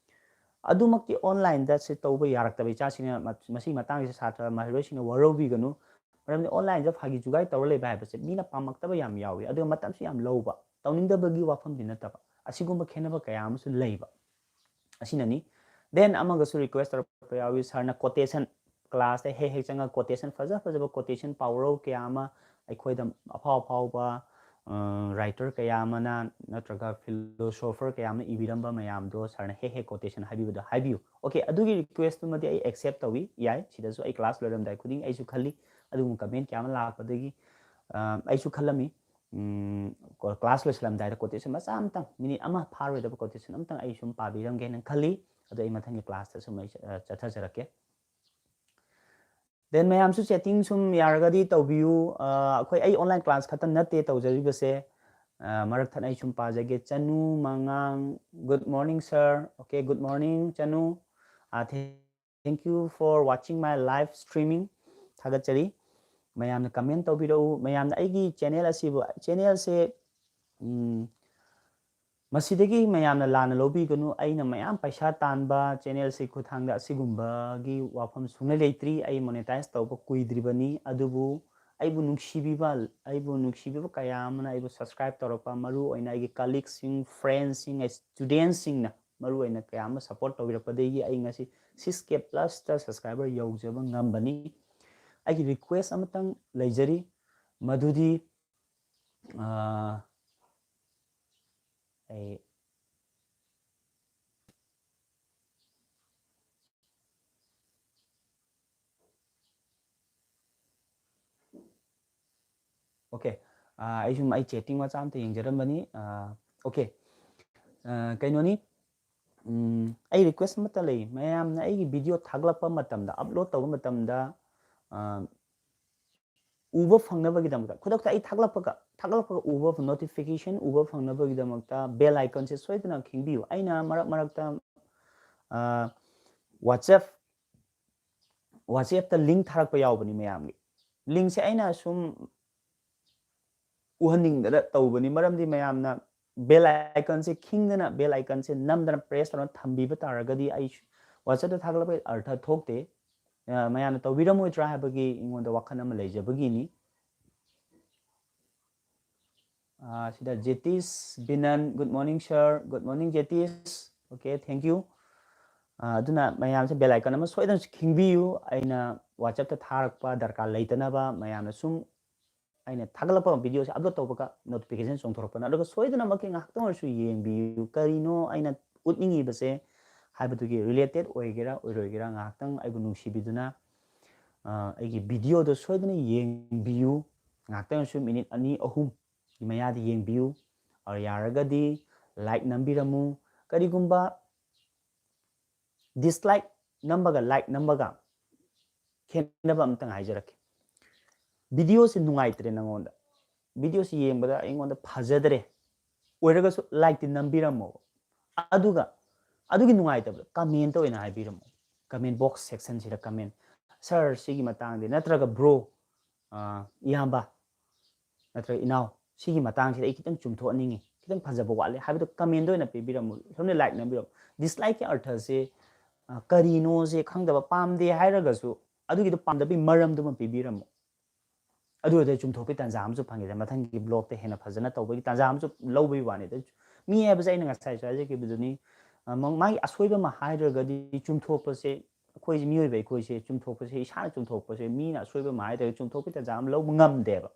ꯑꯗꯨꯃꯛꯇꯤ ꯑꯣꯟꯂꯥꯏꯟꯗ ꯁꯤ ꯇꯧꯕ ꯌꯥꯔꯛꯇꯕ ꯏꯆꯥꯁꯤꯡꯅ ꯃ-, ꯃꯁꯤꯒꯤ ꯃꯇꯥꯡꯁꯤꯗ ꯁꯥꯇ꯭ꯔ ꯃꯍꯩꯔꯣꯏꯁꯤꯡꯅ ꯋꯥꯔꯧꯕꯤꯒꯅꯨ꯫ ꯃꯔꯝꯗꯤ ꯑꯣꯟꯂꯥꯏꯟꯗ ꯐꯥꯒꯤ ꯖꯨꯒꯥꯏ ꯇꯧꯔ ꯂꯩꯕ ꯍꯥꯏꯕꯁꯦ ꯃꯤꯅ ꯄꯥꯝꯃꯛꯇꯕ ꯌꯥꯝ ꯌꯥꯎꯏ, ꯑꯗꯨꯒ ꯃꯇꯝꯁꯨ ꯌꯥꯝ ꯂꯧꯕ, ꯇꯧꯅꯤꯡꯗꯕꯒꯤ ꯋꯥꯐꯝꯗꯤ ꯅꯠꯇꯕ, ꯑꯁꯤꯒꯨꯝꯕ ꯈꯦꯠꯅꯕ ꯀꯌꯥ ꯑꯃꯁꯨ ꯂꯩꯕ꯫ ꯑꯁꯤꯅꯅꯤ꯫ Then ꯑꯃꯒꯁꯨ ꯔꯤꯀ꯭ꯋꯦꯁ ꯇꯧꯔꯛꯄ ꯌꯥꯎꯏ, "ꯁꯥꯔꯅ ꯀꯣꯇꯦꯁꯟ, ꯀ꯭ꯂꯥꯁꯇ ꯍꯦꯛ ꯍꯦꯛ ꯆꯪꯉꯒ ꯀꯣꯇꯦꯁꯟ ꯐꯖ ꯐꯖꯕ, ꯀꯣꯇꯦꯁꯟ ꯄꯥꯎꯔꯧ ꯀꯌꯥ ꯑꯃ ꯑꯩꯈꯣꯏꯗ ꯑꯐꯥꯎ ꯑꯐꯥꯎꯕ, ꯑ, ꯔꯥꯏꯇꯔ ꯀꯌꯥ ꯑꯃꯅ ꯅꯠꯇ꯭ꯔꯒ ꯐꯤꯂꯣꯁꯣꯐꯔ ꯀꯌꯥ ꯑꯃꯅ ꯏꯕꯤꯔꯝꯕ ꯃꯌꯥꯝꯗꯣ ꯁꯥꯔꯅ ꯍꯦꯛ ꯍꯦꯛ ꯀꯣꯇꯦꯁꯟ ꯍꯥꯏꯕꯤꯕꯗꯣ ꯍꯥꯏꯕꯤꯌꯨ"꯫ ꯑꯣꯀꯦ, ꯑꯗꯨꯒꯤ ꯔꯤꯀ꯭ꯋꯦꯁꯇꯨꯃꯗꯤ ꯑꯩ ꯑꯦꯛꯁꯦꯞ ꯇꯧꯏ, ꯌꯥꯏ꯫ ꯁꯤꯗꯁꯨ ꯑꯩ ꯀ꯭ꯂꯥꯁ ꯂꯣꯏꯔꯝꯗꯥꯏ ꯈꯨꯗꯤꯡ ꯑꯩꯁꯨ ꯈꯜꯂꯤ, ꯑꯗꯨꯒꯨꯝꯕ ꯀꯃꯦꯟ ꯀꯌꯥ ꯑꯃ ꯂꯥꯛꯄꯗꯒꯤ, ꯑ, ꯑꯩꯁꯨ ꯈꯜꯂꯝꯃꯤ, ꯎꯝ, ꯀꯣ-, ꯀ꯭ꯂꯥꯁ ꯂꯣꯏꯁꯤꯜꯂꯝꯗꯥꯏꯗ ꯀꯣꯇꯦꯁꯟ ꯃꯆꯥ ꯑꯃꯇꯪ, ꯃꯤꯅꯤꯠ ꯑꯃ ꯐꯥꯔꯣꯏꯗꯕ ꯀꯣꯇꯦꯁꯟ ꯑꯃꯇꯪ ꯑꯩ ꯁꯨꯝ ꯄꯥꯕꯤꯔꯝꯒꯦꯅ ꯈꯜꯂꯤ꯫ ꯑꯗꯣ ꯑꯩ ꯃꯊꯪꯒꯤ ꯀ꯭ꯂꯥꯁꯇ ꯁꯨꯝ ꯑꯩ, ꯑ, ꯆꯠꯊꯖꯔꯛꯀꯦ꯫ Then ꯃꯌꯥꯝꯁꯨ ꯆꯦꯇꯤꯡ ꯁꯨꯝ ꯌꯥꯔꯒꯗꯤ ꯇꯧꯕꯤꯌꯨ꯫ ꯑ, ꯑꯩꯈꯣꯏ, ꯑꯩ ꯑꯣꯟꯂꯥꯏꯟ ꯀ꯭ꯂꯥꯁ ꯈꯛꯇ ꯅꯠꯇꯦ ꯇꯧꯖꯔꯤꯕꯁꯦ꯫ ꯑ, ꯃꯔꯛ ꯊꯠꯅ ꯑꯩ ꯁꯨꯝ ꯄꯥꯖꯒꯦ꯫ ꯆꯅꯨ ꯃꯉꯥꯡ, "Good morning, sir." Okay, good morning, ꯆꯅꯨ꯫ ꯑ, thank you for watching my live streaming꯫ ꯊꯥꯒꯠꯆꯔꯤ꯫ ꯃꯌꯥꯝꯅ ꯀꯃꯦꯟ ꯇꯧꯕꯤꯔꯛꯎ꯫ ꯃꯌꯥꯝꯅ ꯑꯩꯒꯤ ꯆꯦꯅꯦꯜ ꯑꯁꯤꯕꯨ, ꯆꯦꯅꯦꯜꯁꯦ, ꯎꯝ, ꯃꯁꯤꯗꯒꯤ ꯃꯌꯥꯝꯅ ꯂꯥꯟꯅ ꯂꯧꯕꯤꯒꯅꯨ, ꯑꯩꯅ ꯃꯌꯥꯝ ꯄꯩꯁꯥ ꯇꯥꯟꯕ ꯆꯦꯅꯦꯜꯁꯤ ꯈꯨꯠꯊꯥꯡꯗ ꯑꯁꯤꯒꯨꯝꯕꯒꯤ ꯋꯥꯐꯝ ꯁꯨꯡꯂꯩ ꯂꯩꯇ꯭ꯔꯤ꯫ ꯑꯩ ꯃꯣꯅꯦꯇꯥꯏꯁ ꯇꯧꯕ ꯀꯨꯏꯗ꯭ꯔꯤꯕꯅꯤ, ꯑꯗꯨꯕꯨ ꯑꯩꯕꯨ ꯅꯨꯡꯁꯤꯕꯤꯕ, ꯑꯩꯕꯨ ꯅꯨꯡꯁꯤꯕꯤꯕ ꯀꯌꯥ ꯑꯃꯅ ꯑꯩꯕꯨ ꯁꯕꯁꯀ꯭ꯔꯥꯏꯕ ꯇꯧꯔꯛꯄ, ꯃꯔꯨ ꯑꯣꯏꯅ ꯑꯩꯒꯤ ꯀꯂꯤꯛꯁꯤꯡ, ꯐ꯭ꯔꯦꯟꯁꯤꯡ, ꯁ꯭ꯇꯨꯗꯦꯟꯁꯤꯡꯅ ꯃꯔꯨ ꯑꯣꯏꯅ ꯀꯌꯥ ꯑꯃ ꯁꯄꯣꯔꯠ ꯇꯧꯕꯤꯔꯛꯄꯗꯒꯤ ꯑꯩ ꯉꯁꯤ ꯁꯤꯛꯁ ꯀꯦ ꯄ꯭ꯂꯁꯇ ꯁꯕꯁꯀ꯭ꯔꯥꯏꯕꯔ ꯌꯧꯖꯕ ꯉꯝꯕꯅꯤ꯫ ꯑꯩꯒꯤ ꯔꯤꯀ꯭ꯋꯦꯁ ꯑꯃꯇꯪ ꯂꯩꯖꯔꯤ, ꯃꯗꯨꯗꯤ, ꯑꯥ, ꯑꯩ ꯑꯣꯀꯦ, ꯑꯥ, ꯑꯩ ꯁꯨꯝ ꯑꯩ ꯆꯦꯇꯤꯡ ꯃꯆꯥ ꯑꯝꯇ ꯌꯦꯡꯖꯔꯝꯕꯅꯤ꯫ ꯑꯥ, ꯑꯣꯀꯦ, ꯑꯥ, ꯀꯩꯅꯣꯅꯤ, ꯎꯝ, ꯑꯩ ꯔꯤꯀ꯭ꯋꯦꯁ ꯑꯃꯠꯇ ꯂꯩ, ꯃꯌꯥꯝꯅ ꯑꯩꯒꯤ ꯚꯤꯗꯤꯑꯣ ꯊꯥꯒꯠꯂꯛꯄ ꯃꯇꯝꯗ, ꯑꯞꯂꯣꯗ ꯇꯧꯕ ꯃꯇꯝꯗ, ꯑꯥ, ꯎꯕ ꯐꯪꯅꯕꯒꯤꯗꯃꯛꯇ, ꯈꯨꯗꯛꯇ ꯑꯩ ꯊꯥꯒꯠꯂꯛꯄꯒ, ꯊꯥꯒꯠꯂꯛꯄꯒ ꯎꯕ, ꯅꯣꯇꯤꯐꯤꯀꯦꯁꯟ ꯎꯕ ꯐꯪꯅꯕꯒꯤꯗꯃꯛꯇ ꯕꯦꯜ ꯑꯥꯏꯀꯟꯁꯦ ꯁꯣꯏꯗꯅ ꯈꯤꯡꯕꯤꯌꯨ꯫ ꯑꯩꯅ ꯃꯔꯛ ꯃꯔꯛꯇ, ꯑꯥ, WhatsApp, WhatsApp-ꯇ ꯂꯤꯡ ꯊꯥꯔꯛꯄ ꯌꯥꯎꯕꯅꯤ ꯃꯌꯥꯝꯒꯤ꯫ ꯂꯤꯡꯁꯦ ꯑꯩꯅ ꯁꯨꯝ ꯎꯍꯟꯅꯤꯡꯗꯅ ꯇꯧꯕꯅꯤ, ꯃꯔꯝꯗꯤ ꯃꯌꯥꯝꯅ ꯕꯦꯜ ꯑꯥꯏꯀꯟꯁꯦ ꯈꯤꯡꯗꯅ, ꯕꯦꯜ ꯑꯥꯏꯀꯟꯁꯦ ꯅꯝꯗꯅ, ꯄ꯭ꯔꯦꯁ ꯇꯧꯔ ꯊꯝꯕꯤꯕ ꯇꯥꯔꯒꯗꯤ ꯑꯩ WhatsApp-ꯇ ꯊꯥꯒꯠꯂꯛꯄꯒꯤ ꯑꯔꯊ ꯊꯣꯛꯇꯦ꯫ ꯑ, ꯃꯌꯥꯝꯅ ꯇꯧꯕꯤꯔꯝꯃꯣꯏꯗ꯭ꯔꯥ ꯍꯥꯏꯕꯒꯤ ꯑꯩꯉꯣꯟꯗ ꯋꯥꯈꯜ ꯑꯃ ꯂꯩꯖꯕꯒꯤꯅꯤ꯫ ꯑ, ꯁꯤꯗ ꯖꯦꯇꯤꯁ ꯕꯤꯅꯟ, "Good morning sir", "Good morning ꯖꯦꯇꯤꯁ", okay, thank you꯫ ꯑ, ꯑꯗꯨꯅ ꯃꯌꯥꯝꯁꯦ ꯕꯦꯜ ꯑꯥꯏꯀꯟ ꯑꯃ ꯁꯣꯏꯗꯅ ꯈꯤꯡꯕꯤꯌꯨ, ꯑꯩꯅ WhatsApp-ꯇ ꯊꯥꯔꯛꯄ ꯗꯔꯀꯥꯔ ꯂꯩꯇꯅꯕ꯫ ꯃꯌꯥꯝꯅ ꯁꯨꯝ ꯑꯩꯅ ꯊꯥꯒꯠꯂꯛꯄ ꯚꯤꯗꯤꯑꯣꯁꯦ ꯑꯞꯂꯣꯗ ꯇꯧꯕꯒ ꯅꯣꯇꯤꯐꯤꯀꯦꯁꯟ ꯆꯣꯡꯊꯣꯔꯛꯄꯅ, ꯑꯗꯨꯒ ꯁꯣꯏꯗꯅꯃꯛꯀꯤ ꯉꯥꯏꯍꯥꯛꯇꯪ ꯑꯣꯏꯔꯁꯨ ꯌꯦꯡꯕꯤꯌꯨ, ꯀꯔꯤꯅꯣ ꯑꯩꯅ ꯎꯠꯅꯤꯡꯉꯤꯕꯁꯦ ꯍꯥꯏꯕꯗꯨꯒꯤ ꯔꯤꯂꯦꯇꯦꯠ ꯑꯣꯏꯒꯦꯔꯥ ꯑꯣꯏꯔꯣꯏꯒꯦꯔꯥ, ꯉꯥꯏꯍꯥꯛꯇꯪ ꯑꯩꯕꯨ ꯅꯨꯡꯁꯤꯕꯤꯗꯨꯅ, ꯑ, ꯑꯩꯒꯤ ꯚꯤꯗꯤꯑꯣꯗꯣ ꯁꯣꯏꯗꯅ ꯌꯦꯡꯕꯤꯌꯨ꯫ ꯉꯥꯏꯍꯥꯛꯇꯪ ꯑꯣꯏꯔꯁꯨ ꯃꯤꯅꯤꯠ ꯑꯅꯤ ꯑꯍꯨꯝꯒꯤ ꯃꯌꯥꯗ ꯌꯦꯡꯕꯤꯌꯨ꯫ ꯑꯗꯨ ꯌꯥꯔꯒꯗꯤ ꯂꯥꯏꯛ ꯅꯝꯕꯤꯔꯝꯃꯨ꯫ ꯀꯔꯤꯒꯨꯝꯕ ꯗꯤꯁꯂꯥꯏꯛ ꯅꯝꯕꯒ ꯂꯥꯏꯛ ꯅꯝꯕꯒ ꯈꯦꯠꯅꯕ ꯑꯝꯇꯪ ꯍꯥꯏꯖꯔꯛꯀꯦ꯫ ꯚꯤꯗꯤꯑꯣꯁꯤ ꯅꯨꯡꯉꯥꯏꯇ꯭ꯔꯦ ꯅꯉꯣꯟꯗ, ꯚꯤꯗꯤꯑꯣꯁꯤ ꯌꯦꯡꯕꯗ ꯑꯩꯉꯣꯟꯗ ꯐꯖꯗ꯭ꯔꯦ, ꯑꯣꯏꯔꯒꯁꯨ ꯂꯥꯏꯛꯇꯤ ꯅꯝꯕꯤꯔꯝꯃꯣꯕ꯫ ꯑꯗꯨꯒ ꯑꯗꯨꯒꯤ ꯅꯨꯡꯉꯥꯏꯇꯕꯗꯣ ꯀꯃꯦꯟꯇ ꯑꯣꯏꯅ ꯍꯥꯏꯕꯤꯔꯝꯃꯣ, ꯀꯃꯦꯟ ꯕꯣꯛꯁ ꯁꯦꯛꯁꯟꯁꯤꯗ ꯀꯃꯦꯟ, "ꯁꯥꯔ, ꯁꯤꯒꯤ ꯃꯇꯥꯡꯗꯤ", ꯅꯠꯇ꯭ꯔꯒ "ꯕ꯭ꯔꯣ, ꯑ, ꯏꯌꯥꯝꯕ, ꯅꯠꯇ꯭ꯔꯒ ꯏꯅꯥꯎ, ꯁꯤꯒꯤ ꯃꯇꯥꯡꯁꯤꯗ ꯑꯩ ꯈꯤꯇꯪ ꯆꯨꯝꯊꯣꯛꯍꯟꯅꯤꯡꯉꯤ", ꯈꯤꯇꯪ ꯐꯖꯕ ꯋꯥꯠꯂꯦ ꯍꯥꯏꯕꯗꯣ comment ꯑꯣꯏꯅ ꯄꯤꯕꯤꯔꯝꯃꯨ, ꯁꯣꯝꯅ like ꯅꯝꯕꯤꯔꯝꯃꯨ꯫ Dislike ꯀꯤ ꯑꯔꯊꯁꯦ, ꯑ, ꯀꯔꯤꯅꯣꯁꯦ ꯈꯪꯗꯕ, ꯄꯥꯝꯗꯦ ꯍꯥꯏꯔꯒꯁꯨ ꯑꯗꯨꯒꯤꯗꯣ ꯄꯥꯝꯗꯕꯒꯤ ꯃꯔꯝꯗꯨꯃ ꯄꯤꯕꯤꯔꯝꯃꯨ꯫ ꯑꯗꯨ ꯑꯣꯏꯔꯗꯤ ꯆꯨꯝꯊꯣꯛꯄꯒꯤ ꯇꯥꯟꯖꯥ ꯑꯃꯁꯨ ꯐꯪꯉꯤꯗꯅ, ꯃꯊꯪꯒꯤ blog ꯇ ꯍꯦꯟꯅ ꯐꯖꯅ ꯇꯧꯕꯒꯤ ꯇꯥꯟꯖꯥ ꯑꯃꯁꯨ ꯂꯧꯕꯒꯤ ꯋꯥꯅꯤꯗ꯫ ꯃꯤ ꯍꯥꯏꯕꯁꯦ ꯑꯩꯅ ꯉꯁꯥꯏꯁꯨ ꯍꯥꯏꯖꯈꯤꯕꯗꯨꯅꯤ, ꯑ, ꯃ-, ꯃꯥꯒꯤ ꯑꯁꯣꯏꯕ ꯑꯃ ꯍꯥꯏꯗ꯭ꯔꯒꯗꯤ ꯆꯨꯝꯊꯣꯛꯄꯁꯦ, ꯑꯩꯈꯣꯏꯁꯦ ꯃꯤꯑꯣꯏꯕ ꯑꯩꯈꯣꯏꯁꯦ ꯆꯨꯝꯊꯣꯛꯄꯁꯦ, ꯏꯁꯥꯅ ꯆꯨꯝꯊꯣꯛꯄꯁꯦ, ꯃꯤꯅ ꯑꯁꯣꯏꯕ ꯑꯃ ꯍꯥꯏꯗ꯭ꯔꯒꯗꯤ ꯆꯨꯝꯊꯣꯛꯄꯒꯤ ꯇꯥꯟꯖꯥ ꯑꯃ ꯂꯧꯕ ꯉꯝꯗꯦꯕ꯫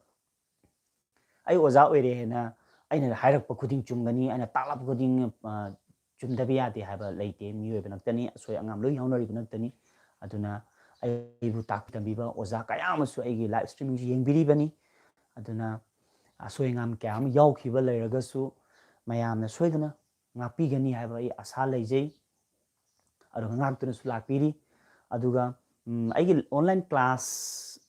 ꯑꯩ ꯑꯣꯖꯥ ꯑꯣꯏꯔꯦ ꯍꯥꯏꯅ ꯑꯩꯅ ꯍꯥꯏꯔꯛꯄ ꯈꯨꯗꯤꯡ ꯆꯨꯝꯒꯅꯤ, ꯑꯩꯅ ꯇꯥꯛꯂꯛꯄ ꯈꯨꯗꯤꯡ, ꯑ, ꯆꯨꯝꯗꯕ ꯌꯥꯗꯦ ꯍꯥꯏꯕ ꯂꯩꯇꯦ꯫ ꯃꯤꯑꯣꯏꯕ ꯉꯥꯛꯇꯅꯤ, ꯑꯁꯣꯏ ꯑꯉꯥꯝ ꯂꯣꯏ ꯌꯥꯎꯅꯔꯤꯕ ꯉꯥꯛꯇꯅꯤ꯫ ꯑꯗꯨꯅ ꯑꯩꯕꯨ ꯇꯥꯛꯄꯤ ꯇꯝꯕꯤꯕ ꯑꯣꯖꯥ ꯀꯌꯥ ꯑꯃꯁꯨ ꯑꯩꯒꯤ live streaming ꯁꯤ ꯌꯦꯡꯕꯤꯔꯤꯕꯅꯤ꯫ ꯑꯗꯨꯅ ꯑꯁꯣꯏ ꯑꯉꯥꯝ ꯀꯌꯥ ꯑꯃ ꯌꯥꯎꯈꯤꯕ ꯂꯩꯔꯒꯁꯨ ꯃꯌꯥꯝꯅ ꯁꯣꯏꯗꯅ ꯉꯥꯛꯄꯤꯒꯅꯤ ꯍꯥꯏꯕ ꯑꯩ ꯑꯁꯥ ꯂꯩꯖꯩ꯫ ꯑꯗꯨꯒ ꯉꯥꯛꯇꯨꯅꯁꯨ ꯂꯥꯛꯄꯤꯔꯤ꯫ ꯑꯗꯨꯒ, ꯎꯝ, ꯑꯩꯒꯤ online class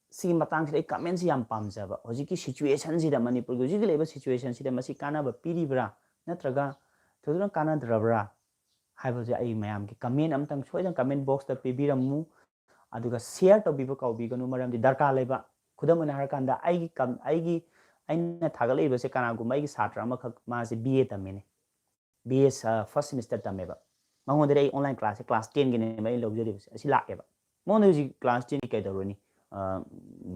ꯁꯤꯒꯤ ꯃꯇꯥꯡꯁꯤꯗ ꯑꯩ comment ꯁꯤ ꯌꯥꯝ ꯄꯥꯝꯖꯕ, ꯍꯧꯖꯤꯛꯀꯤ situation ꯁꯤꯗ, ꯃꯅꯤꯄꯨꯔꯒꯤ ꯍꯧꯖꯤꯛꯀꯤ ꯂꯩꯔꯤꯕ situation ꯁꯤꯗ ꯃꯁꯤ ꯀꯥꯟꯅꯕ ꯄꯤꯔꯤꯕ꯭ꯔꯥ ꯅꯠꯇ꯭ꯔꯒ ꯊꯣꯏꯗꯣꯛꯅ ꯀꯥꯟꯅꯗ꯭ꯔꯕ꯭ꯔꯥ ꯍꯥꯏꯕꯁꯦ ꯑꯩ ꯃꯌꯥꯝꯒꯤ comment ꯑꯝꯇꯪ ꯁꯣꯏꯗꯅ comment box ꯇ ꯄꯤꯕꯤꯔꯝꯃꯨ꯫ ꯑꯗꯨꯒ share ꯇꯧꯕꯤꯕ ꯀꯥꯎꯕꯤꯒꯅꯨ, ꯃꯔꯝꯗꯤ ꯗꯔꯀꯥꯔ ꯂꯩꯕ, ꯈꯨꯗꯝ ꯑꯣꯏꯅ ꯍꯥꯏꯔꯀꯥꯟꯗ ꯑꯩꯒꯤ ꯀꯝ-, ꯑꯩꯒꯤ, ꯑꯩꯅ ꯊꯥꯒꯠꯂꯛꯏꯕꯁꯦ ꯀꯅꯥꯒꯨꯝꯕ ꯑꯩꯒꯤ ꯁꯥꯇ꯭ꯔ ꯑꯃꯈꯛ, ꯃꯥꯁꯦ B A ꯇꯝꯃꯤꯅꯦ, B A, ꯑ, first semester ꯇꯝꯃꯦꯕ꯫ ꯃꯉꯣꯟꯗꯗꯤ ꯑꯩ online class ꯁꯦ class ten ꯒꯤꯅꯦꯕ ꯑꯩ ꯂꯧꯖꯔꯤꯕꯁꯦ, ꯑꯁꯤ ꯂꯥꯛꯑꯦꯕ꯫ ꯃꯉꯣꯟꯗ ꯍꯧꯖꯤꯛ class ten ꯒꯤ ꯀꯩꯗꯧꯔꯨꯅꯤ? ꯑ,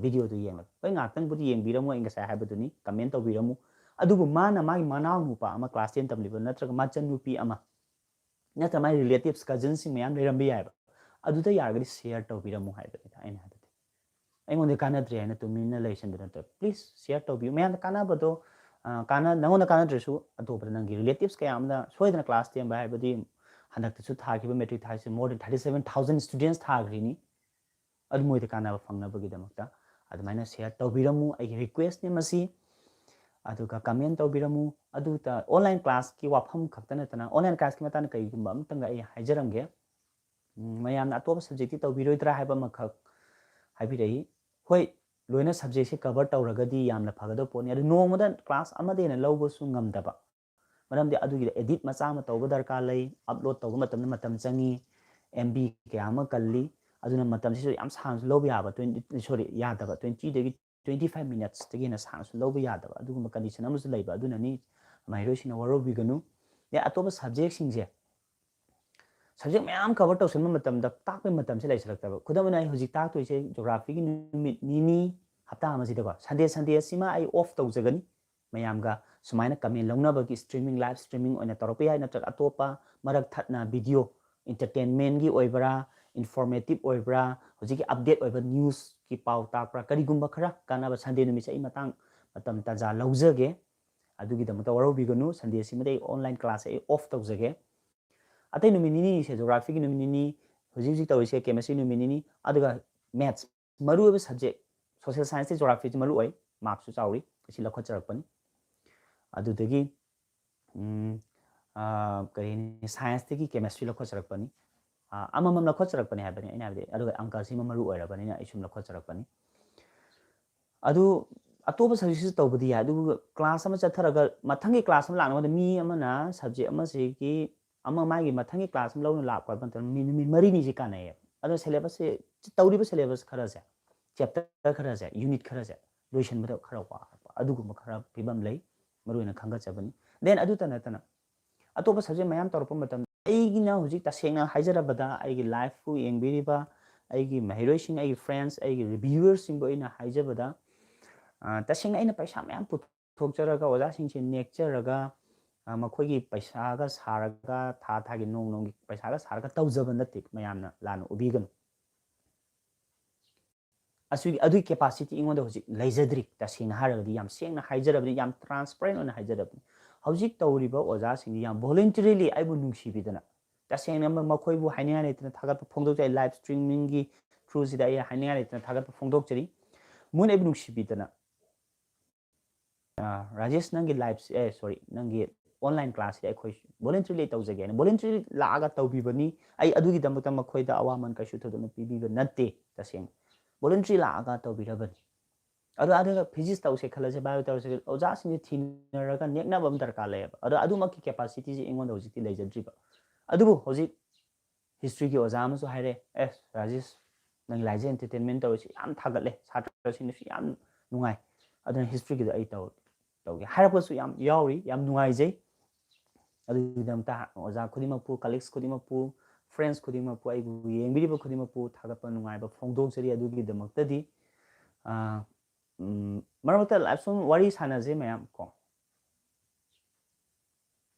video ꯗꯨ ꯌꯦꯡꯂꯒ꯫ ꯍꯣꯏ, ꯉꯥꯏꯍꯥꯛꯇꯪꯕꯨꯗꯤ ꯌꯦꯡꯕꯤꯔꯝꯃꯨ, ꯑꯩ ꯉꯁꯥꯏ ꯍꯥꯏꯕꯗꯨꯅꯤ, comment ꯇꯧꯕꯤꯔꯝꯃꯨ꯫ ꯑꯗꯨꯕꯨ ꯃꯥꯅ ꯃꯥꯒꯤ ꯃꯅꯥꯎ ꯅꯨꯄꯥ ꯑꯃ class ten ꯇꯝꯂꯤꯕ ꯅꯠꯇ꯭ꯔꯒ ꯃꯆꯟ ꯅꯨꯄꯤ ꯑꯃ ꯅꯠꯇ꯭ꯔꯒ ꯃꯥꯒꯤ relatives, cousin ꯁꯤꯡ ꯃꯌꯥꯝ ꯂꯩꯔꯝꯕ ꯌꯥꯏꯕ, ꯑꯗꯨꯗ ꯌꯥꯔꯒꯗꯤ share ꯇꯧꯕꯤꯔꯝꯃꯨ ꯍꯥꯏꯕꯅꯤꯗ ꯑꯩꯅ ꯍꯥꯏꯕꯗꯤ꯫ ꯑꯩꯉꯣꯟꯗ ꯀꯥꯟꯅꯗ꯭ꯔꯦ ꯍꯥꯏꯅ ꯇꯨꯃꯤꯟꯅ ꯂꯩꯁꯟꯕ ꯅꯠꯇꯕ, please share ꯇꯧꯕꯤꯌꯨ꯫ ꯃꯌꯥꯝꯗ ꯀꯥꯟꯅꯕꯗꯣ, ꯑ, ꯀꯥꯟꯅ-, ꯅꯉꯣꯟꯗ ꯀꯥꯟꯅꯗ꯭ꯔꯁꯨ ꯑꯇꯣꯞꯄꯗ, ꯅꯪꯒꯤ relatives ꯀꯌꯥ ꯑꯃꯗ ꯁꯣꯏꯗꯅ class ten ꯕ ꯍꯥꯏꯕꯗꯤ ꯍꯟꯗꯛꯇꯁꯨ ꯊꯥꯈꯤꯕ matric ꯊꯥꯔꯤꯁꯦ more than thirty seven thousand students ꯊꯥꯈ꯭ꯔꯤꯅꯤ꯫ ꯑꯗꯨ ꯃꯣꯏꯗ ꯀꯥꯟꯅꯕ ꯐꯪꯅꯕꯒꯤꯗꯃꯛꯇ ꯑꯗꯨꯃꯥꯏꯅ share ꯇꯧꯕꯤꯔꯝꯃꯨ, ꯑꯩꯒꯤ request ꯅꯦ ꯃꯁꯤ꯫ ꯑꯗꯨꯒ comment ꯇꯧꯕꯤꯔꯝꯃꯨ꯫ ꯑꯗꯨꯇ online class ꯀꯤ ꯋꯥꯐꯝ ꯈꯛꯇ ꯅꯠꯇꯅ, online class ꯀꯤ ꯃꯇꯥꯡꯗ ꯀꯩꯒꯨꯝꯕ ꯑꯃꯇꯪꯒ ꯑꯩ ꯍꯥꯏꯖꯔꯝꯒꯦ꯫ ꯎꯝ, ꯃꯌꯥꯝꯅ ꯑꯇꯣꯞꯄ subject ꯇꯤ ꯇꯧꯕꯤꯔꯣꯏꯗ꯭ꯔꯥ ꯍꯥꯏꯕ ꯑꯃꯈꯛ ꯍꯥꯏꯕꯤꯔꯛꯏ꯫ ꯍꯣꯏ, ꯂꯣꯏꯅ subject ꯁꯦ cover ꯇꯧꯔꯒꯗꯤ ꯌꯥꯝꯅ ꯐꯒꯗꯕ ꯄꯣꯠꯅꯤ꯫ ꯑꯗꯨ ꯅꯣꯡꯃꯗ class ꯑꯃꯗꯩ ꯍꯦꯟꯅ ꯂꯧꯕꯁꯨ ꯉꯝꯗꯕ꯫ ꯃꯔꯝꯗꯤ ꯑꯗꯨꯒꯤꯗ edit ꯃꯆꯥ ꯑꯃ ꯇꯧꯕ ꯗꯔꯀꯥꯔ ꯂꯩ, upload ꯇꯧꯕ ꯃꯇꯝꯗ ꯃꯇꯝ ꯆꯪꯉꯤ, M B ꯀꯌꯥ ꯑꯃ ꯀꯜꯂꯤ꯫ ꯑꯗꯨꯅ ꯃꯇꯝꯁꯤꯁꯨ ꯌꯥꯝ ꯁꯥꯡꯅꯁꯨ ꯂꯧꯕ ꯌꯥꯕ, twenty, sorry, ꯌꯥꯗꯕ, twenty ꯗꯒꯤ twenty five minutes ꯇꯒꯤ ꯍꯦꯟꯅ ꯁꯥꯡꯅꯁꯨ ꯂꯧꯕ ꯌꯥꯗꯕ ꯑꯗꯨꯒꯨꯝꯕ condition ꯑꯃꯁꯨ ꯂꯩꯕ꯫ ꯑꯗꯨꯅꯅꯤ ꯃꯍꯩꯔꯣꯏꯁꯤꯡꯅ ꯋꯥꯔꯧꯕꯤꯒꯅꯨ꯫ ꯑꯗꯩ ꯑꯇꯣꯞꯄ ꯁꯕꯖꯦꯛꯁꯤꯡꯁꯦ, ꯁꯕꯖꯦꯛ ꯃꯌꯥꯝ ꯀꯚꯔ ꯇꯧꯁꯟꯕ ꯃꯇꯝꯗ ꯇꯥꯛꯄꯒꯤ ꯃꯇꯝꯁꯦ ꯂꯩꯁꯜꯂꯛꯇꯕ꯫ ꯈꯨꯗꯝ ꯑꯣꯏꯅ ꯑꯩ ꯍꯧꯖꯤꯛ ꯇꯥꯛꯇꯣꯏꯁꯦ ꯖꯣꯒ꯭ꯔꯥꯐꯤꯒꯤ ꯅꯨꯃꯤꯠ ꯅꯤꯅꯤ ꯍꯞꯇꯥ ꯑꯃꯁꯤꯗꯀꯣ, ꯁꯟꯗꯦ ꯁꯟꯗꯦ ꯑꯁꯤꯃ ꯑꯩ ꯑꯣꯐ ꯇꯧꯖꯒꯅꯤ꯫ ꯃꯌꯥꯝꯒ ꯁꯨꯃꯥꯏꯅ ꯀꯃꯦꯟ ꯂꯧꯅꯕꯒꯤ ꯁ꯭ꯇ꯭ꯔꯤꯃꯤꯡ, ꯂꯥꯏꯚ ꯁ꯭ꯇ꯭ꯔꯤꯃꯤꯡ ꯑꯣꯏꯅ ꯇꯧꯔꯛꯄ ꯌꯥꯏ, ꯅꯠꯇ꯭ꯔꯒ ꯑꯇꯣꯞꯄ ꯃꯔꯛ ꯊꯠꯅ ꯚꯤꯗꯤꯑꯣ ꯏꯟꯇꯔꯇꯦꯟꯃꯦꯟꯒꯤ ꯑꯣꯏꯕ꯭ꯔꯥ, ꯏꯟꯐꯣꯔꯃꯦꯇꯤꯞ ꯑꯣꯏꯕ꯭ꯔꯥ, ꯍꯧꯖꯤꯛꯀꯤ ꯑꯞꯗꯦꯠ ꯑꯣꯏꯕ ꯅ꯭ꯌꯨꯁꯀꯤ ꯄꯥꯎ ꯇꯥꯛꯄ꯭ꯔꯥ, ꯀꯔꯤꯒꯨꯝꯕ ꯈꯔ ꯀꯥꯟꯅꯕ ꯁꯟꯗꯦ ꯅꯨꯃꯤꯠꯁꯦ ꯑꯩ ꯃꯇꯥꯡ ꯃꯇꯝ ꯇꯥꯟꯖꯥ ꯂꯧꯖꯒꯦ꯫ ꯑꯗꯨꯒꯤꯗꯃꯛꯇ ꯋꯥꯔꯧꯕꯤꯒꯅꯨ, ꯁꯟꯗꯦꯁꯤꯃꯗꯤ ꯑꯩ ꯑꯣꯟꯂꯥꯏꯟ ꯀ꯭ꯂꯥꯁꯁꯦ ꯑꯩ ꯑꯣꯐ ꯇꯧꯖꯒꯦ꯫ ꯑꯇꯩ ꯅꯨꯃꯤꯠ ꯅꯤꯅꯤꯁꯦ, ꯖꯣꯒ꯭ꯔꯥꯐꯤꯒꯤ ꯅꯨꯃꯤꯠ ꯅꯤꯅꯤ, ꯍꯧꯖꯤꯛ ꯍꯧꯖꯤꯛ ꯇꯧꯔꯤꯁꯦ ꯀꯦꯃꯤꯁꯇ꯭ꯔꯤ ꯅꯨꯃꯤꯠ ꯅꯤꯅꯤ, ꯑꯗꯨꯒ ꯃꯦꯠꯁ, ꯃꯔꯨꯑꯣꯏꯕ ꯁꯕꯖꯦꯛ, ꯁꯣꯁꯤꯌꯦꯜ ꯁꯥꯏꯟꯁꯇꯤ ꯖꯣꯒ꯭ꯔꯥꯐꯤꯁꯤ ꯃꯔꯨ ꯑꯣꯏ, ꯃꯥꯔꯛꯁꯨ ꯆꯥꯎꯔꯤ, ꯑꯁꯤ ꯂꯧꯈꯠꯆꯔꯛꯄꯅꯤ꯫ ꯑꯗꯨꯗꯒꯤ ꯎꯝ, ꯑꯥ, ꯀꯔꯤ ꯍꯥꯏꯅꯤ, ꯁꯥꯏꯟꯁꯇꯒꯤ ꯀꯦꯃꯤꯁꯇ꯭ꯔꯤ ꯂꯧꯈꯠꯆꯔꯛꯄꯅꯤ꯫ ꯑꯥ, ꯑꯃꯃꯝ ꯂꯧꯈꯠꯆꯔꯛꯄꯅꯤ ꯍꯥꯏꯕꯅꯤ ꯑꯩꯅ ꯍꯥꯏꯕꯗꯤ, ꯑꯗꯨꯒ ꯑꯪꯀꯁꯤꯃ ꯃꯔꯨ ꯑꯣꯏꯔꯕꯅꯤꯅ ꯑꯩ ꯁꯨꯝ ꯂꯧꯈꯠꯆꯔꯛꯄꯅꯤ꯫ ꯑꯗꯨ ꯑꯇꯣꯞꯄ ꯁꯕꯖꯦꯛꯁꯨ ꯇꯧꯕꯗꯤ ꯌꯥꯏ, ꯑꯗꯨꯕꯨ ꯀ꯭ꯂꯥꯁ ꯑꯃ ꯆꯠꯊꯔꯒ ꯃꯊꯪꯒꯤ ꯀ꯭ꯂꯥꯁ ꯑꯃ ꯂꯥꯛꯅꯕꯗ ꯃꯤ ꯑꯃꯅ ꯁꯕꯖꯦꯛ ꯑꯃꯁꯤꯒꯤ ꯑꯃ ꯃꯥꯒꯤ ꯃꯊꯪꯒꯤ ꯀ꯭ꯂꯥꯁ ꯑꯃ ꯂꯧꯅ ꯂꯥꯛꯄ ꯍꯥꯏꯕ ꯃꯇꯝꯗ ꯃꯤ ꯅꯨꯃꯤꯠ ꯃꯔꯤꯅꯤꯁꯤ ꯀꯥꯟꯅꯩꯌꯦꯕ꯫ ꯑꯗꯣ ꯁꯦꯂꯦꯕꯁꯁꯦ, ꯇꯧꯔꯤꯕ ꯁꯦꯂꯦꯕꯁ ꯈꯔꯁꯦ, ꯆꯦꯞꯇꯔ ꯈꯔꯁꯦ, ꯌꯨꯅꯤꯠ ꯈꯔꯁꯦ ꯂꯣꯏꯁꯤꯟꯕꯗ ꯈꯔ ꯋꯥꯕ, ꯑꯗꯨꯒꯨꯝꯕ ꯈꯔ ꯐꯤꯕꯝ ꯂꯩ, ꯃꯔꯨꯑꯣꯏꯅ ꯈꯪꯒꯠꯆꯕꯅꯤ꯫ ꯗꯦꯟ ꯑꯗꯨꯇ ꯅꯠꯇꯅ ꯑꯇꯣꯞꯄ ꯁꯕꯖꯦꯛ ꯃꯌꯥꯝ ꯇꯧꯔꯛꯄ ꯃꯇꯝꯗ ꯑꯩꯒꯤꯅ ꯍꯧꯖꯤꯛ ꯇꯁꯦꯡꯅ ꯍꯥꯏꯖꯔꯕꯗ, ꯑꯩꯒꯤ ꯂꯥꯏꯐꯄꯨ ꯌꯦꯡꯕꯤꯔꯤꯕ ꯑꯩꯒꯤ ꯃꯍꯩꯔꯣꯏꯁꯤꯡ, ꯑꯩꯒꯤ ꯐ꯭ꯔꯦꯟꯁ, ꯑꯩꯒꯤ ꯔꯤꯚ꯭ꯌꯨꯋꯔꯁꯤꯡꯕꯨ ꯑꯩꯅ ꯍꯥꯏꯖꯕꯗ, ꯑ, ꯇꯁꯦꯡꯅ ꯑꯩꯅ ꯄꯩꯁꯥ ꯃꯌꯥꯝ ꯄꯨꯊꯣꯛꯆꯔꯒ, ꯑꯣꯖꯥꯁꯤꯡꯁꯦ ꯅꯦꯛꯆꯔꯒ, ꯑ, ꯃꯈꯣꯏꯒꯤ ꯄꯩꯁꯥꯒ ꯁꯥꯔꯒ, ꯊꯥ ꯊꯥꯒꯤ, ꯅꯣꯡ ꯅꯣꯡꯒꯤ ꯄꯩꯁꯥꯒ ꯁꯥꯔꯒ ꯇꯧꯖꯕ ꯅꯠꯇꯦ, ꯃꯌꯥꯝꯅ ꯂꯥꯟꯅ ꯎꯕꯤꯒꯅꯨ꯫ ꯑꯁꯤꯒꯤ, ꯑꯗꯨꯒꯤ ꯀꯦꯄꯥꯁꯤꯇꯤ ꯑꯩꯉꯣꯟꯗ ꯍꯧꯖꯤꯛ ꯂꯩꯖꯗ꯭ꯔꯤ꯫ ꯇꯁꯦꯡꯅ ꯍꯥꯏꯔꯒꯗꯤ, ꯌꯥꯝ ꯁꯦꯡꯅ ꯍꯥꯏꯖꯔꯕꯗꯤ, ꯌꯥꯝ ꯇ꯭ꯔꯥꯟꯁꯄꯦꯔꯦꯟ ꯑꯣꯏꯅ ꯍꯥꯏꯖꯔꯕꯅꯤ, ꯍꯧꯖꯤꯛ ꯇꯧꯔꯤꯕ ꯑꯣꯖꯥꯁꯤꯡꯁꯤ ꯌꯥꯝ ꯚꯣꯂꯨꯟꯇꯔꯤꯂꯤ ꯑꯩꯕꯨ ꯅꯨꯡꯁꯤꯕꯤꯗꯅ, ꯇꯁꯦꯡꯅ ꯃ-, ꯃꯈꯣꯏꯕꯨ ꯍꯥꯏꯅꯤꯡꯉꯥꯏ ꯂꯩꯇꯅ ꯊꯥꯒꯠꯄ ꯐꯣꯡꯗꯣꯛꯆꯔꯤ꯫ ꯂꯥꯏꯚ ꯁ꯭ꯇ꯭ꯔꯤꯃꯤꯡꯒꯤ ꯊ꯭ꯔꯨꯁꯤꯗ ꯑꯩ ꯍꯥꯏꯅꯤꯡꯉꯥꯏ ꯂꯩꯇꯅ ꯊꯥꯒꯠꯄ ꯐꯣꯡꯗꯣꯛꯆꯔꯤ꯫ ꯃꯣꯏꯅ ꯑꯩꯕꯨ ꯅꯨꯡꯁꯤꯕꯤꯗꯅ, ꯑ, "ꯔꯥꯖꯦꯁ, ꯅꯪꯒꯤ ꯂꯥꯏꯐꯁꯦ, ꯑꯦ, ꯁꯣꯔꯤ, ꯅꯪꯒꯤ ꯑꯣꯟꯂꯥꯏꯟ ꯀ꯭ꯂꯥꯁꯁꯤꯗ ꯑꯩꯈꯣꯏ ꯚꯣꯂꯨꯟꯇꯔꯤꯂꯤ ꯇꯧꯖꯒꯦꯅ", ꯚꯣꯂꯨꯟꯇꯔꯤꯂꯤ ꯂꯥꯛꯑꯒ ꯇꯧꯕꯤꯕꯅꯤ꯫ ꯑꯩ ꯑꯗꯨꯒꯤꯗꯃꯛꯇ ꯃꯈꯣꯏꯗ ꯑꯋꯥꯃꯟ ꯀꯩꯁꯨ ꯊꯣꯏꯗꯣꯛꯅ ꯄꯤꯕꯤꯕ ꯅꯠꯇꯦ꯫ ꯇꯁꯦꯡꯅ ꯚꯣꯂꯨꯟꯇꯔꯤ ꯂꯥꯛꯑꯒ ꯇꯧꯕꯤꯔꯕꯅꯤ꯫ ꯑꯗꯣ ꯑꯗꯨꯒ ꯐꯤꯖꯤꯛꯁ ꯇꯧꯁꯦ ꯈꯜꯂꯁꯦ, ꯕꯥꯏꯑꯣ ꯇꯧꯁꯦ ꯈꯜꯂꯁꯦ, ꯑꯣꯖꯥꯁꯤꯡꯁꯦ ꯊꯤꯅꯔꯒ ꯅꯦꯛꯅꯕ ꯑꯃ ꯗꯔꯀꯥꯔ ꯂꯩꯌꯦꯕ꯫ ꯑꯗꯣ ꯑꯗꯨꯃꯛꯀꯤ ꯀꯦꯄꯥꯁꯤꯇꯤꯁꯦ ꯑꯩꯉꯣꯟꯗ ꯍꯧꯖꯤꯛꯇꯤ ꯂꯩꯖꯗ꯭ꯔꯤꯕ꯫ ꯑꯗꯨꯕꯨ ꯍꯧꯖꯤꯛ ꯍꯤꯁꯇ꯭ꯔꯤꯒꯤ ꯑꯣꯖꯥ ꯑꯃꯁꯨ ꯍꯥꯏꯔꯦ, "ꯑꯦ, ꯔꯥꯖꯦꯁ, ꯅꯪ ꯂꯥꯏꯖ ꯑꯦꯟꯇꯔꯇꯦꯟꯃꯦꯟ ꯇꯧꯔꯤꯁꯤ ꯌꯥꯝ ꯊꯥꯒꯠꯂꯦ, ꯁꯥꯇ꯭ꯔꯁꯤꯡꯅꯁꯨ ꯌꯥꯝ ꯅꯨꯡꯉꯥꯏ, ꯑꯗꯨꯅ ꯍꯤꯁꯇ꯭ꯔꯤꯒꯤꯗꯣ ꯑꯩ ꯇꯧꯔꯒꯦ"꯫ ꯇꯧꯒꯦ ꯍꯥꯏꯔꯛꯄꯁꯨ ꯌꯥꯝ ꯌꯥꯎꯔꯤ꯫ ꯌꯥꯝ ꯅꯨꯡꯉꯥꯏꯖꯩ꯫ ꯑꯗꯨꯒꯤꯗꯃꯛꯇ ꯑꯣꯖꯥ ꯈꯨꯗꯤꯡꯃꯛꯄꯨ, colleagues ꯈꯨꯗꯤꯡꯃꯛꯄꯨ, friends ꯈꯨꯗꯤꯡꯃꯛꯄꯨ, ꯑꯩꯕꯨ ꯌꯦꯡꯕꯤꯔꯤꯕ ꯈꯨꯗꯤꯡꯃꯛꯄꯨ ꯊꯥꯒꯠꯄ ꯅꯨꯡꯉꯥꯏꯕ ꯐꯣꯡꯗꯣꯛꯆꯔꯤ꯫ ꯑꯗꯨꯒꯤꯗꯃꯛꯇꯗꯤ ꯑꯥ, ꯎꯝ, ꯃꯔꯛ ꯃꯔꯛꯇ live ꯁꯨꯝ ꯋꯥꯔꯤ ꯁꯥꯟꯅꯁꯦ ꯃꯌꯥꯝ ꯀꯣ꯫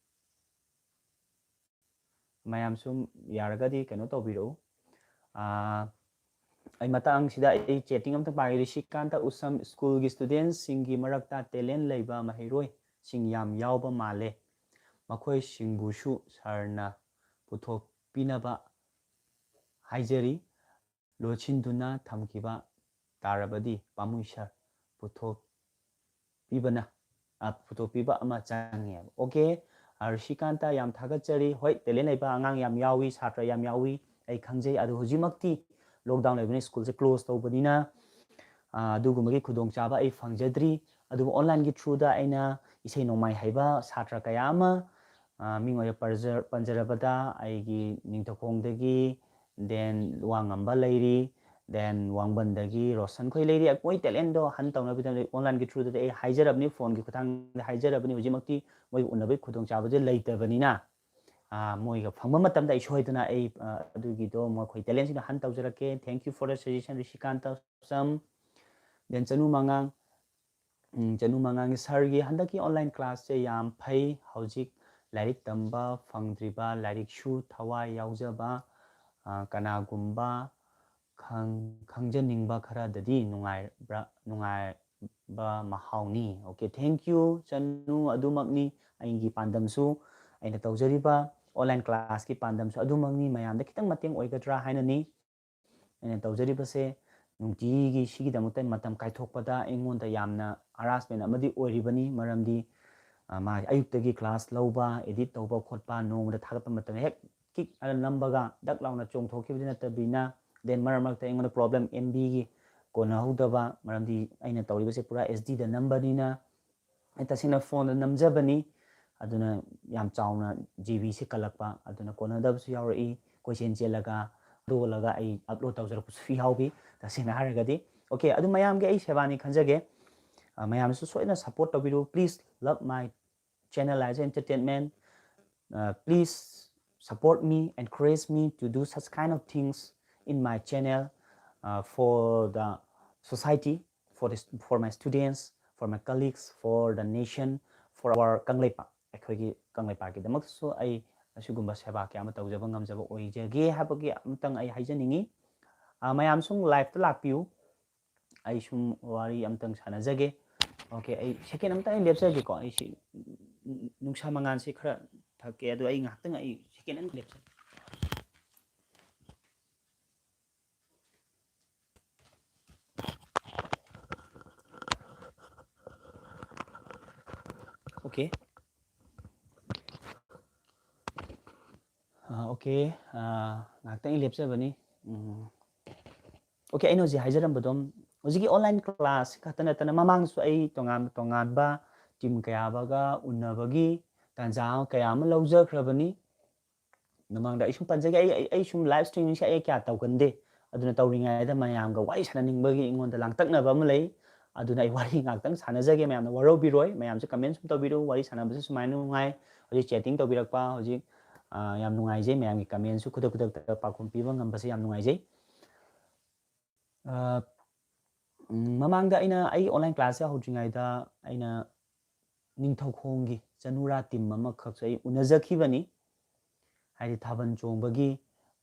ꯃꯌꯥꯝ ꯁꯨꯝ ꯌꯥꯔꯒꯗꯤ ꯀꯩꯅꯣ ꯇꯧꯕꯤꯔꯛꯎ꯫ ꯑꯥ, ꯑꯩ ꯃꯇꯥꯡꯁꯤꯗ ꯑꯩ chatting ꯑꯝꯇ ꯄꯥꯒꯦ꯫ ꯔꯤꯁꯤꯀꯥꯟꯇ ꯎꯁꯝ, ꯁ꯭ꯀꯨꯜꯒꯤ ꯁ꯭ꯇꯨꯗꯦꯟꯁꯤꯡꯒꯤ ꯃꯔꯛꯇ ꯇꯦꯂꯦꯟ ꯂꯩꯕ ꯃꯍꯩꯔꯣꯏꯁꯤꯡ ꯌꯥꯝ ꯌꯥꯎꯕ ꯃꯥꯜꯂꯦ꯫ ꯃꯈꯣꯏꯁꯤꯡꯕꯨꯁꯨ ꯁꯥꯔꯅ ꯄꯨꯊꯣꯛꯄꯤꯅꯕ ꯍꯥꯏꯖꯔꯤ꯫ ꯂꯣꯠꯁꯤꯟꯗꯨꯅ ꯊꯝꯈꯤꯕ ꯇꯥꯔꯕꯗꯤ ꯄꯥꯝꯃꯨꯏ ꯁꯥꯔ꯫ ꯄꯨꯊꯣꯛꯄꯤꯕꯅ, ꯑ, ꯄꯨꯊꯣꯛꯄꯤꯕ ꯑꯃ ꯆꯪꯉꯦꯕ꯫ ꯑꯣꯀꯦ, ꯑ, ꯔꯤꯁꯤꯀꯥꯟꯇ, ꯌꯥꯝ ꯊꯥꯒꯠꯆꯔꯤ꯫ ꯍꯣꯏ, ꯇꯦꯂꯦꯟ ꯂꯩꯕ ꯑꯉꯥꯡ ꯌꯥꯝ ꯌꯥꯎꯏ, ꯁꯥꯇ꯭ꯔ ꯌꯥꯝ ꯌꯥꯎꯏ, ꯑꯩ ꯈꯪꯖꯩ꯫ ꯑꯗꯨ ꯍꯧꯖꯤꯛꯃꯛꯇꯤ lockdown ꯂꯩꯕꯅꯤꯅ, ꯁ꯭ꯀꯨꯜꯁꯦ close ꯇꯧꯕꯅꯤꯅ, ꯑ, ꯑꯗꯨꯒꯨꯝꯕꯒꯤ ꯈꯨꯗꯣꯡꯆꯥꯕ ꯑꯩ ꯐꯪꯖꯗ꯭ꯔꯤ꯫ ꯑꯗꯨꯕꯨ online ꯒꯤ through ꯗ ꯑꯩꯅ ꯏꯁꯩ ꯅꯣꯡꯃꯥꯏ ꯍꯩꯕ ꯁꯥꯇ꯭ꯔ ꯀꯌꯥ ꯑꯃ, ꯑ, ꯃꯤꯡ ꯑꯣꯏꯅ ꯄꯔꯖ-, ꯄꯟꯖꯔꯕꯗ ꯑꯩꯒꯤ ꯅꯤꯡꯊꯧꯈꯣꯡꯗꯒꯤ, then ꯋꯥ ꯉꯝꯕ ꯂꯩꯔꯤ, then ꯋꯥꯡꯕꯟꯗꯒꯤ ꯔꯣꯁꯟ ꯈꯣꯏ ꯂꯩꯔꯤ꯫ ꯃꯣꯏ talent ꯗꯣ hunt ꯇꯧꯅꯕꯒꯤꯗꯃꯛꯇ online ꯒꯤ through ꯗꯗꯤ ꯑꯩ ꯍꯥꯏꯖꯔꯕꯅꯤ, phone ꯒꯤ ꯈꯨꯠꯊꯥꯡꯗ ꯍꯥꯏꯖꯔꯕꯅꯤ꯫ ꯍꯧꯖꯤꯛꯃꯛꯇꯤ ꯃꯣꯏꯒ ꯎꯅꯕꯒꯤ ꯈꯨꯗꯣꯡꯆꯥꯕꯁꯦ ꯂꯩꯇꯕꯅꯤꯅ, ꯑ, ꯃꯣꯏꯒ ꯐꯪꯕ ꯃꯇꯝꯗ ꯑꯩ ꯁꯣꯏꯗꯅ ꯑꯩ, ꯑ, ꯑꯗꯨꯒꯤꯗꯣ ꯃꯈꯣꯏ talent ꯁꯤꯡꯗꯣ hunt ꯇꯧꯖꯔꯛꯀꯦ꯫ Thank you for the suggestion, ꯔꯤꯁꯤꯀꯥꯟꯇ Usham. Then ꯆꯅꯨ ꯃꯉꯥꯡ, ꯎꯝ, ꯆꯅꯨ ꯃꯉꯥꯡꯒꯤ ꯁꯥꯔꯒꯤ ꯍꯟꯗꯛꯀꯤ online class ꯁꯦ ꯌꯥꯝ ꯐꯩ꯫ ꯍꯧꯖꯤꯛ ꯂꯥꯏꯔꯤꯛ ꯇꯝꯕ ꯐꯪꯗ꯭ꯔꯤꯕ, ꯂꯥꯏꯔꯤꯛꯁꯨ ꯊꯋꯥꯏ ꯌꯥꯎꯖꯕ, ꯑ, ꯀꯅꯥꯒꯨꯝꯕ ꯈꯪ-, ꯈꯪꯖꯅꯤꯡꯕ ꯈꯔꯗꯗꯤ ꯅꯨꯡꯉꯥꯏꯕ꯭ꯔꯥ, ꯅꯨꯡꯉꯥꯏꯕ ꯃꯍꯥꯎꯅꯤ꯫ Okay, thank you, ꯆꯅꯨ, ꯑꯗꯨꯃꯛꯅꯤ꯫ ꯑꯩꯒꯤ ꯄꯥꯟꯗꯝꯁꯨ, ꯑꯩꯅ ꯇꯧꯖꯔꯤꯕ online class ꯀꯤ ꯄꯥꯟꯗꯝꯁꯨ ꯑꯗꯨꯃꯛꯅꯤ꯫ ꯃꯌꯥꯝꯗ ꯈꯤꯇꯪ ꯃꯇꯦꯡ ꯑꯣꯏꯒꯗ꯭ꯔꯥ ꯍꯥꯏꯅꯅꯤ꯫ ꯑꯩꯅ ꯇꯧꯖꯔꯤꯕꯁꯦ ꯅꯨꯡꯇꯤꯒꯤ ꯁꯤꯒꯤꯗꯃꯛꯇ ꯃꯇꯝ ꯀꯥꯏꯊꯣꯛꯄꯗ ꯑꯩꯉꯣꯟꯗ ꯌꯥꯝꯅ harassment ꯑꯃꯗꯤ ꯑꯣꯏꯔꯤꯕꯅꯤ꯫ ꯃꯔꯝꯗꯤ, ꯑ, ꯃꯥ ꯑꯌꯨꯛꯇꯒꯤ class ꯂꯧꯕ, edit ꯇꯧꯕ ꯈꯣꯠꯄ, ꯅꯣꯡꯃꯗ ꯊꯥꯒꯠꯄ ꯃꯇꯝꯗ ꯍꯦꯛ ꯀꯤꯛ ꯑꯅ ꯅꯝꯕꯒ ꯗꯛ ꯂꯥꯎꯅ ꯆꯣꯡꯊꯣꯛꯈꯤꯕꯗꯤ ꯅꯠꯇꯕꯅꯤꯅ, then ꯃꯔꯛ ꯃꯔꯛꯇ ꯑꯩꯉꯣꯟꯗ problem, MB ꯒꯤ ꯀꯣꯟꯅꯍꯧꯗꯕ, ꯃꯔꯝꯗꯤ ꯑꯩꯅ ꯇꯧꯔꯤꯕꯁꯦ ꯄꯨꯔꯥ HD ꯗ ꯅꯝꯕꯅꯤꯅ꯫ ꯑꯩ ꯇꯁꯦꯡꯅ phone ꯗ ꯅꯝꯖꯕꯅꯤ, ꯑꯗꯨꯅ ꯌꯥꯝ ꯆꯥꯎꯅ GB ꯁꯦ ꯀꯜꯂꯛꯄ, ꯑꯗꯨꯅ ꯀꯣꯟꯅꯗꯕꯁꯨ ꯌꯥꯎꯔꯛꯏ꯫ ꯀꯣꯏꯆꯦꯟ ꯆꯦꯜꯂꯒ, ꯍꯨꯟꯗꯣꯛꯂꯒ ꯑꯩ upload ꯇꯧꯖꯔꯛꯄꯁꯨ ꯌꯥꯎꯈꯤ, ꯇꯁꯦꯡꯅ ꯍꯥꯏꯔꯒꯗꯤ꯫ Okay, ꯑꯗꯨ ꯃꯌꯥꯝꯒꯤ ꯑꯩ ꯁꯦꯕꯥꯅꯤ ꯈꯟꯖꯒꯦ꯫ ꯑ, ꯃꯌꯥꯝꯁꯨ ꯁꯣꯏꯗꯅ support ꯇꯧꯕꯤꯔꯨ. Please love my channel as entertainment. Uh, please support me, encourage me to do such kind of things in my channel, uh, for the society, for the, for my students, for my colleagues, for the nation, for our Kangleipak, ꯑꯩꯈꯣꯏꯒꯤ ꯀꯪꯂꯩꯄꯥꯛꯀꯤꯗꯃꯛꯁꯨ ꯑꯩ ꯑꯁꯤꯒꯨꯝꯕ ꯁꯦꯕꯥ ꯀꯌꯥ ꯑꯃ ꯇꯧꯖꯕ ꯉꯝꯖꯕ ꯑꯣꯏꯖꯒꯦ ꯍꯥꯏꯕꯒꯤ ꯑꯃꯇꯪ ꯑꯩ ꯍꯥꯏꯖꯅꯤꯡꯉꯤ꯫ ꯑ, ꯃꯌꯥꯝ ꯁꯨꯝ live ꯇ ꯂꯥꯛꯄꯤꯌꯨ꯫ ꯑꯩ ꯁꯨꯝ ꯋꯥꯔꯤ ꯑꯃꯇꯪ ꯁꯥꯟꯅꯖꯒꯦ꯫ Okay, ꯑꯩ second ꯑꯃꯇꯪ ꯑꯩ ꯂꯦꯞꯆꯒꯦꯀꯣ꯫ ꯑꯩ ꯁꯤ, ꯎꯝ, ꯅꯨꯡꯁꯥ ꯃꯉꯥꯜꯁꯦ ꯈꯔ ꯊꯛꯀꯦ, ꯑꯗꯣ ꯑꯩ ꯉꯥꯏꯍꯥꯛꯇꯪ ꯑꯩ second ꯑꯃ ꯂꯦꯞꯆꯒꯦ꯫ Okay. ꯑꯥ, okay. ꯑꯥ, ꯉꯥꯏꯍꯥꯛꯇꯪ ꯑꯩ ꯂꯦꯞꯆꯕꯅꯤ꯫ ꯎꯝ꯫ Okay, ꯑꯩꯅ ꯍꯧꯖꯤꯛ ꯍꯥꯏꯖꯔꯝꯕꯗꯣ, ꯍꯧꯖꯤꯛꯀꯤ online class ꯈꯛꯇ ꯅꯠꯇꯅ ꯃꯃꯥꯡꯗꯁꯨ ꯑꯩ ꯇꯣꯉꯥꯟ ꯇꯣꯉꯥꯟꯕ team ꯀꯌꯥ ꯑꯃꯒ ꯎꯅꯕꯒꯤ ꯇꯥꯟꯖꯥ ꯀꯌꯥ ꯑꯃ ꯂꯧꯖꯈ꯭ꯔꯕꯅꯤ꯫ ꯃꯃꯥꯡꯗ ꯑꯩ ꯁꯨꯝ ꯄꯟꯖꯒꯦ, ꯑꯩ, ꯑꯩ, ꯑꯩ ꯁꯨꯝ live streaming ꯁꯦ ꯑꯩ ꯀꯌꯥ ꯇꯧꯒꯟꯗꯦ꯫ ꯑꯗꯨꯅ ꯇꯧꯔꯤꯉꯩꯗ ꯃꯌꯥꯝꯒ ꯋꯥꯔꯤ ꯁꯥꯟꯅꯅꯤꯡꯕꯒꯤ ꯑꯩꯉꯣꯟꯗ ꯂꯥꯡꯇꯛꯅꯕ ꯑꯃ ꯂꯩ꯫ ꯑꯗꯨꯅ ꯑꯩ ꯋꯥꯔꯤ ꯉꯥꯛꯇꯪ ꯁꯥꯟꯅꯖꯒꯦ, ꯃꯌꯥꯝꯅ ꯋꯥꯔꯧꯕꯤꯔꯣꯏ꯫ ꯃꯌꯥꯝꯁꯨ comment ꯁꯨꯝ ꯇꯧꯕꯤꯔꯛꯎ, ꯋꯥꯔꯤ ꯁꯥꯟꯅꯕꯁꯦ ꯁꯨꯃꯥꯏꯅ ꯅꯨꯡꯉꯥꯏ, ꯍꯧꯖꯤꯛ chatting ꯇꯧꯕꯤꯔꯛꯄ, ꯍꯧꯖꯤꯛ, ꯑ, ꯌꯥꯝ ꯅꯨꯡꯉꯥꯏꯖꯩ꯫ ꯃꯌꯥꯝꯒꯤ comment ꯁꯨ ꯈꯨꯗꯛ ꯈꯨꯗꯛꯇ ꯄꯥꯎꯈꯨꯝ ꯄꯤꯕ ꯉꯝꯕꯁꯦ ꯌꯥꯝ ꯅꯨꯡꯉꯥꯏꯖꯩ꯫ ꯑ, ꯎꯝ, ꯃꯃꯥꯡꯗ ꯑꯩꯅ ꯑꯩ online class ꯁꯦ ꯍꯧꯗ꯭ꯔꯤꯉꯩꯗ ꯑꯩꯅ ꯅꯤꯡꯊꯧꯈꯣꯡꯒꯤ ꯆꯅꯨꯔꯥ team ꯑꯃꯈꯛꯁꯨ ꯑꯩ ꯎꯅꯖꯈꯤꯕꯅꯤ꯫ ꯍꯥꯏꯗꯤ ꯊꯥꯕꯜ ꯆꯣꯡꯕꯒꯤ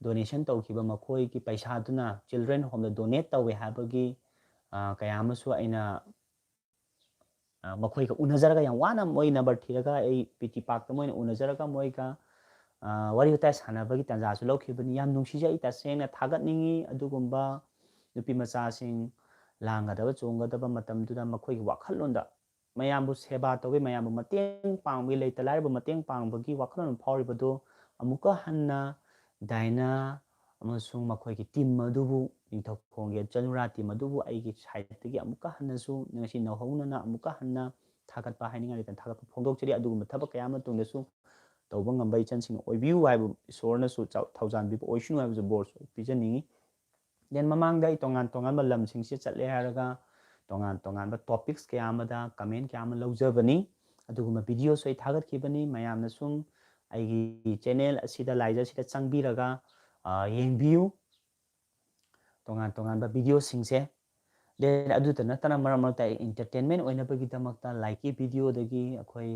donation ꯇꯧꯈꯤꯕ ꯃꯈꯣꯏꯒꯤ ꯄꯩꯁꯥꯗꯨꯅ children home ꯗ donate ꯇꯧꯋꯦ ꯍꯥꯏꯕꯒꯤ, ꯑ, ꯀꯌꯥ ꯑꯃꯁꯨ ꯑꯩꯅ, ꯑ, ꯃꯈꯣꯏꯒ ꯎꯅꯖꯔꯒ, ꯌꯥꯝ ꯋꯥꯅ ꯃꯣꯏ number ꯊꯤꯔꯒ ꯑꯩ PT park ꯇ ꯃꯣꯏꯅ ꯎꯅꯖꯔꯒ ꯃꯣꯏꯒ, ꯑ, ꯋꯥꯔꯤ ꯋꯥꯇꯥꯏ ꯁꯥꯟꯅꯕꯒꯤ ꯇꯥꯟꯖꯥꯁꯨ ꯂꯧꯈꯤꯕꯅꯤ꯫ ꯌꯥꯝ ꯅꯨꯡꯁꯤꯖꯩ, ꯇꯁꯦꯡꯅ ꯊꯥꯒꯠꯅꯤꯡꯉꯤ꯫ ꯑꯗꯨꯒꯨꯝꯕ ꯅꯨꯄꯤ ꯃꯆꯥꯁꯤꯡ ꯂꯥꯡꯒꯗꯕ, ꯆꯣꯡꯒꯗꯕ ꯃꯇꯝꯗꯨꯗ ꯃꯈꯣꯏꯒꯤ ꯋꯥꯈꯜꯂꯣꯟꯗ ꯃꯌꯥꯝꯕꯨ ꯁꯦꯕꯥ ꯇꯧꯕꯒꯤ, ꯃꯌꯥꯝꯕꯨ ꯃꯇꯦꯡ ꯄꯥꯡꯕꯒꯤ, ꯂꯩꯇ ꯂꯥꯏꯔꯕ ꯃꯇꯦꯡ ꯄꯥꯡꯕꯒꯤ ꯋꯥꯈꯜꯂꯣꯟ ꯐꯥꯎꯔꯤꯕꯗꯨ ꯑꯃꯨꯛꯀ ꯍꯟꯅ ꯗꯥꯏꯅꯥ ꯑꯃꯁꯨꯡ ꯃꯈꯣꯏꯒꯤ team ꯑꯗꯨꯕꯨ, ꯅꯤꯡꯊꯧꯈꯣꯡꯒꯤ ꯆꯅꯨꯔꯥ team ꯑꯗꯨꯕꯨ ꯑꯩꯒꯤ side ꯇꯒꯤ ꯑꯃꯨꯛꯀ ꯍꯟꯅꯁꯨ ꯉꯁꯤ ꯅꯧꯍꯧꯅꯅ ꯑꯃꯨꯛꯀ ꯍꯟꯅ ꯊꯥꯒꯠꯄ ꯍꯥꯏꯅꯤꯡꯉꯥꯏ ꯂꯩꯇꯅ ꯊꯥꯒꯠꯄ ꯐꯣꯡꯗꯣꯛꯆꯔꯤ꯫ ꯑꯗꯨꯒꯨꯝꯕ ꯊꯕꯛ ꯀꯌꯥ ꯑꯃ ꯇꯨꯡꯗꯁꯨ ꯇꯧꯕ ꯉꯝꯕ ꯏꯆꯟꯁꯤꯡ ꯑꯣꯏꯕꯤꯌꯨ ꯍꯥꯏꯕ ꯏꯁꯣꯔꯅꯁꯨ ꯆꯥꯎ-, ꯊꯧꯖꯥꯟꯕꯤꯕ ꯑꯣꯏꯁꯅꯨ ꯍꯥꯏꯕꯁꯨ ꯕꯣꯔꯁꯨ ꯄꯤꯖꯅꯤꯡꯉꯤ꯫ Then ꯃꯃꯥꯡꯗ ꯑꯩ ꯇꯣꯉꯥꯟ ꯇꯣꯉꯥꯟꯕ ꯂꯝꯁꯤꯡꯁꯦ ꯆꯠꯂꯦ ꯍꯥꯏꯔꯒ ꯇꯣꯉꯥꯟ ꯇꯣꯉꯥꯟꯕ topics ꯀꯌꯥ ꯑꯃꯗ comment ꯀꯌꯥ ꯑꯃ ꯂꯧꯖꯕꯅꯤ꯫ ꯑꯗꯨꯒꯨꯝꯕ videoꯁꯨ ꯑꯩ ꯊꯥꯒꯠꯈꯤꯕꯅꯤ꯫ ꯃꯌꯥꯝꯅ ꯁꯨꯝ ꯑꯩꯒꯤ channel ꯑꯁꯤꯗ, ꯂꯥꯏꯖ ꯑꯁꯤꯗ ꯆꯪꯕꯤꯔꯒ, ꯑ, ꯌꯦꯡꯕꯤꯌꯨ ꯇꯣꯉꯥꯟ ꯇꯣꯉꯥꯟꯕ videoꯁꯤꯡꯁꯦ꯫ Then ꯑꯗꯨꯇ ꯅꯠꯇꯅ ꯃꯔꯛ ꯃꯔꯛꯇ ꯑꯩ entertainment ꯑꯣꯏꯅꯕꯒꯤꯗꯃꯛꯇ ꯂꯥꯏꯔꯤꯛꯀꯤ videoꯗꯒꯤ ꯑꯩꯈꯣꯏ,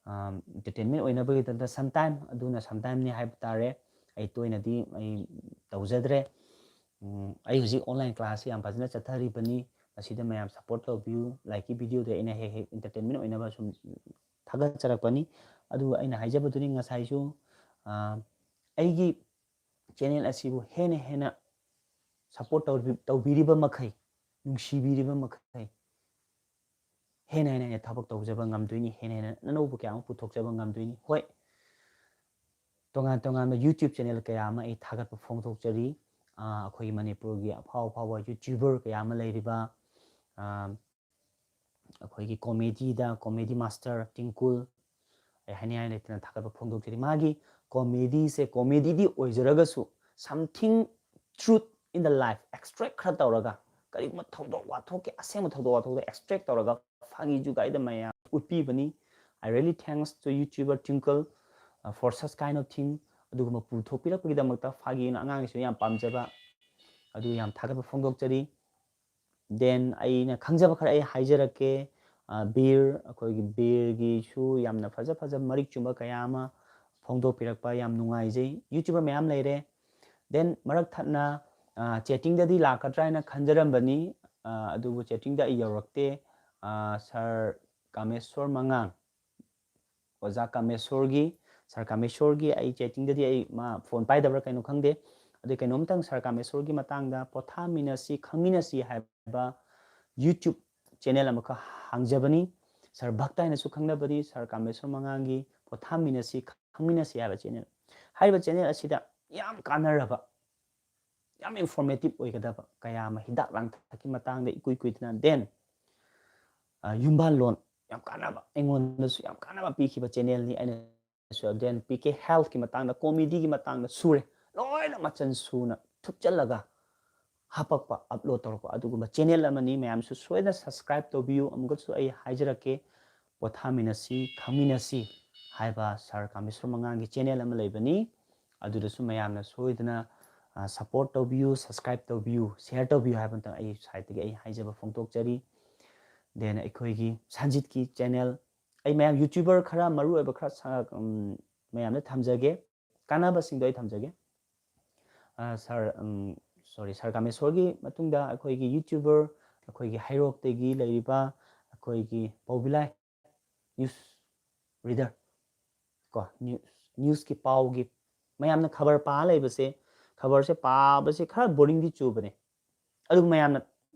ꯑ, entertainment ꯑꯣꯏꯅꯕꯒꯤꯗꯃꯛꯇ sometime, ꯑꯗꯨꯅ sometimeꯅꯤ ꯍꯥꯏꯕ ꯇꯥꯔꯦ꯫ ꯑꯩ ꯇꯣꯏꯅꯗꯤ ꯑꯩ ꯇꯧꯖꯗ꯭ꯔꯦ꯫ ꯎꯝ, ꯑꯩ ꯍꯧꯖꯤꯛ online class ꯌꯥꯝ ꯐꯖꯅ ꯆꯠꯊꯔꯤꯕꯅꯤ꯫ ꯃꯁꯤꯗ ꯃꯌꯥꯝ support ꯇꯧꯕꯤꯌꯨ꯫ ꯂꯥꯏꯔꯤꯛꯀꯤ videoꯗ ꯑꯩꯅ ꯍꯦꯛ ꯍꯦꯛ entertainment ꯑꯣꯏꯅꯕ ꯁꯨꯝ ꯊꯥꯒꯠꯆꯔꯛꯄꯅꯤ꯫ ꯑꯗꯨꯒ ꯑꯩꯅ ꯍꯥꯏꯖꯕꯗꯨꯅꯤ ꯉꯁꯥꯏꯁꯨ, ꯑ, ꯑꯩꯒꯤ channel ꯑꯁꯤꯕꯨ ꯍꯦꯟꯅ ꯍꯦꯟꯅ support ꯇꯧꯕꯤ-, ꯇꯧꯕꯤꯔꯤꯕ ꯃꯈꯩ, ꯅꯨꯡꯁꯤꯕꯤꯔꯤꯕ ꯃꯈꯩ, ꯍꯦꯟꯅ ꯍꯦꯟꯅ ꯑꯩꯅ ꯊꯕꯛ ꯇꯧꯖꯕ ꯉꯝꯗꯣꯏꯅꯤ, ꯍꯦꯟꯅ ꯍꯦꯟꯅ ꯑꯅꯧꯕ ꯀꯌꯥ ꯑꯃ ꯄꯨꯊꯣꯛꯆꯕ ꯉꯝꯗꯣꯏꯅꯤ꯫ ꯍꯣꯏ, ꯇꯣꯉꯥꯟ ꯇꯣꯉꯥꯟꯕ YouTube channel ꯀꯌꯥ ꯑꯃ ꯑꯩ ꯊꯥꯒꯠꯄ ꯐꯣꯡꯗꯣꯛꯆꯔꯤ꯫ ꯑꯥ, ꯑꯩꯈꯣꯏꯒꯤ ꯃꯅꯤꯄꯨꯔꯒꯤ ꯑꯐꯥꯎ ꯑꯐꯥꯎꯕ YouTuber ꯀꯌꯥ ꯑꯃ ꯂꯩꯔꯤꯕ, ꯑꯥ, ꯑꯩꯈꯣꯏꯒꯤ comedyꯗ comedy master ꯇꯤꯡꯀꯨꯜ, ꯑꯩ ꯍꯥꯏꯅꯤꯡꯉꯥꯏ ꯂꯩꯇꯅ ꯊꯥꯒꯠꯄ ꯐꯣꯡꯗꯣꯛꯆꯔꯤ꯫ ꯃꯥꯒꯤ comedyꯁꯦ comedyꯗꯤ ꯑꯣꯏꯖꯔꯒꯁꯨ something truth in the life extract ꯈꯔ ꯇꯧꯔꯒ, ꯀꯔꯤꯒꯨꯝꯕ ꯊꯧꯗꯣꯛ ꯋꯥꯊꯣꯛꯀꯤ, ꯑꯁꯦꯡꯕ ꯊꯧꯗꯣꯛ ꯋꯥꯊꯣꯛꯇ extract ꯇꯧꯔꯒ ꯐꯥꯒꯤ ꯖꯨꯒꯥꯏꯗ ꯃꯌꯥꯝ ꯎꯠꯄꯤꯕꯅꯤ꯫ I really thanks to YouTuber Twinkle, uh, for such kind of thing. ꯑꯗꯨꯒꯨꯝꯕ ꯄꯨꯊꯣꯛꯄꯤꯔꯛꯄꯒꯤꯗꯃꯛꯇ ꯐꯥꯒꯤꯅ ꯑꯉꯥꯡꯒꯤꯁꯨ ꯌꯥꯝ ꯄꯥꯝꯖꯕ, ꯑꯗꯨ ꯌꯥꯝ ꯊꯥꯒꯠꯄ ꯐꯣꯡꯗꯣꯛꯆꯔꯤ꯫ Then ꯑꯩꯅ ꯈꯪꯖꯕ ꯈꯔ ꯑꯩ ꯍꯥꯏꯖꯔꯛꯀꯦ꯫ ꯑ, ꯕꯤꯔ, ꯑꯩꯈꯣꯏꯒꯤ ꯕꯤꯔꯒꯤꯁꯨ ꯌꯥꯝꯅ ꯐꯖ ꯐꯖꯕ ꯃꯔꯤꯛ ꯆꯨꯝꯕ ꯀꯌꯥ ꯑꯃ ꯐꯣꯡꯗꯣꯛꯄꯤꯔꯛꯄ ꯌꯥꯝ ꯅꯨꯡꯉꯥꯏꯖꯩ꯫ YouTuber ꯃꯌꯥꯝ ꯂꯩꯔꯦ꯫ Then ꯃꯔꯛ ꯊꯠꯅ, ꯑ, chattingꯗꯗꯤ ꯂꯥꯛꯀꯗ꯭ꯔꯥ ꯍꯥꯏꯅ ꯈꯟꯖꯔꯝꯕꯅꯤ꯫ ꯑ, ꯑꯗꯨꯕꯨ chattingꯗ ꯑꯩ ꯌꯧꯔꯛꯇꯦ꯫ ꯑ, Sir ꯀꯥꯃꯦꯁꯣꯔ ꯃꯉꯥꯡ, ꯑꯣꯖꯥ ꯀꯥꯃꯦꯁꯣꯔꯒꯤ, Sir ꯀꯥꯃꯦꯁꯣꯔꯒꯤ ꯑꯩ chattingꯗꯗꯤ ꯑꯩ ꯃꯥ phone ꯄꯥꯏꯗꯕ꯭ꯔꯥ ꯀꯩꯅꯣ ꯈꯪꯗꯦ꯫ ꯑꯗꯨ ꯀꯩꯅꯣꯝꯇꯪ Sir ꯀꯥꯃꯦꯁꯣꯔꯒꯤ ꯃꯇꯥꯡꯗ ꯄꯣꯊꯥꯃꯤꯟꯅꯁꯤ ꯈꯪꯃꯤꯟꯅꯁꯤ ꯍꯥꯏꯕ YouTube channel ꯑꯃꯈꯛ ꯍꯥꯡꯖꯕꯅꯤ꯫ Sir ꯚꯛꯇ ꯍꯥꯏꯅꯁꯨ ꯈꯪꯅꯕꯅꯤ꯫ Sir ꯀꯥꯃꯦꯁꯣꯔ ꯃꯉꯥꯡꯒꯤ ꯄꯣꯊꯥꯃꯤꯟꯅꯁꯤ ꯈꯪꯃꯤꯟꯅꯁꯤ ꯍꯥꯏꯕ channel꯫ ꯍꯥꯏꯔꯤꯕ channel ꯑꯁꯤꯗ ꯌꯥꯝ ꯀꯥꯟꯅꯔꯕ, ꯌꯥꯝ informative ꯑꯣꯏꯒꯗꯕ ꯀꯌꯥ ꯑꯃ, ꯍꯤꯗꯥꯛ ꯂꯥꯡꯊꯛꯀꯤ ꯃꯇꯥꯡꯗ ꯏꯀꯨꯏ ꯀꯨꯏꯗꯅ, then, ꯑ, ꯌꯨꯝꯕꯥꯜꯂꯣꯟ ꯌꯥꯝ ꯀꯥꯟꯅꯕ, ꯑꯩꯉꯣꯟꯗꯁꯨ ꯌꯥꯝ ꯀꯥꯟꯅꯕ ꯄꯤꯈꯤꯕ channelꯅꯤ꯫ ꯑꯩꯅꯁꯨ then PK healthꯀꯤ ꯃꯇꯥꯡꯗ, comedyꯒꯤ ꯃꯇꯥꯡꯗ ꯁꯨꯔꯦ, ꯂꯣꯏꯅ ꯃꯆꯜ ꯁꯨꯅ ꯊꯨꯞꯆꯜꯂꯒ ꯍꯥꯄꯛꯄ, ꯑꯞꯂꯣꯗ ꯇꯧꯔꯛꯄ ꯑꯗꯨꯒꯨꯝꯕ ꯆꯦꯅꯦꯜ ꯑꯃꯅꯤ꯫ ꯃꯌꯥꯝꯁꯨ ꯁꯣꯏꯗꯅ ꯁꯕꯁꯀ꯭ꯔꯥꯏꯕ ꯇꯧꯕꯤꯌꯨ꯫ ꯑꯃꯨꯛꯀꯁꯨ ꯑꯩ ꯍꯥꯏꯖꯔꯛꯀꯦ, ꯄꯣꯊꯥꯃꯤꯟꯅꯁꯤ ꯈꯪꯃꯤꯟꯅꯁꯤ ꯍꯥꯏꯕ ꯁꯥꯔ ꯀꯥꯃꯦꯁꯣꯔ ꯃꯉꯥꯡꯒꯤ ꯆꯦꯅꯦꯜ ꯑꯃ ꯂꯩꯕꯅꯤ꯫ ꯑꯗꯨꯗꯁꯨ ꯃꯌꯥꯝꯅ ꯁꯣꯏꯗꯅ ꯁꯞꯄꯣꯔꯠ ꯇꯧꯕꯤꯌꯨ, ꯁꯕꯁꯀ꯭ꯔꯥꯏꯕ ꯇꯧꯕꯤꯌꯨ, ꯁꯤꯌꯔ ꯇꯧꯕꯤꯌꯨ ꯍꯥꯏꯕ ꯑꯃꯇꯪ ꯑꯩ ꯁꯥꯏꯠꯇꯒꯤ ꯑꯩ ꯍꯥꯏꯖꯕ ꯐꯣꯡꯗꯣꯛꯆꯔꯤ꯫ ꯗꯦꯟ ꯑꯩꯈꯣꯏꯒꯤ ꯁꯟꯖꯤꯠꯀꯤ ꯆꯦꯅꯦꯜ, ꯑꯩ ꯃꯌꯥꯝ ꯌꯨꯇ꯭ꯌꯨꯕꯔ ꯈꯔ ꯃꯔꯨ ꯑꯣꯏꯕ ꯈꯔ ꯁ- ꯎꯝ, ꯃꯌꯥꯝꯗ ꯊꯝꯖꯒꯦ, ꯀꯥꯟꯅꯕꯁꯤꯡꯗꯣ ꯑꯩ ꯊꯝꯖꯒꯦ꯫ ꯑ, ꯁꯥꯔ, ꯎꯝ, ꯁꯣꯔꯤ, ꯁꯥꯔ ꯀꯥꯃꯦꯁꯣꯔꯒꯤ ꯃꯇꯨꯡꯗ ꯑꯩꯈꯣꯏꯒꯤ ꯌꯨꯇ꯭ꯌꯨꯕꯔ, ꯑꯩꯈꯣꯏꯒꯤ ꯍꯩꯔꯣꯛꯇꯒꯤ ꯂꯩꯔꯤꯕ ꯑꯩꯈꯣꯏꯒꯤ ꯄꯥꯎꯕꯤꯂꯥꯏ ꯅ꯭ꯌꯨꯁ ꯔꯤꯗꯔ, ꯀꯣ, ꯅ꯭ꯌꯨꯁ, ꯅ꯭ꯌꯨꯁꯀꯤ ꯄꯥꯎꯒꯤ, ꯃꯌꯥꯝꯅ ꯈꯕꯔ ꯄꯥ ꯂꯩꯕꯁꯦ, ꯈꯕꯔꯁꯦ ꯄꯥꯕꯁꯦ ꯈꯔ ꯕꯣꯔꯤꯡꯗꯤ ꯆꯨꯕꯅꯦ, ꯑꯗꯨꯒ ꯃꯌꯥꯝꯅ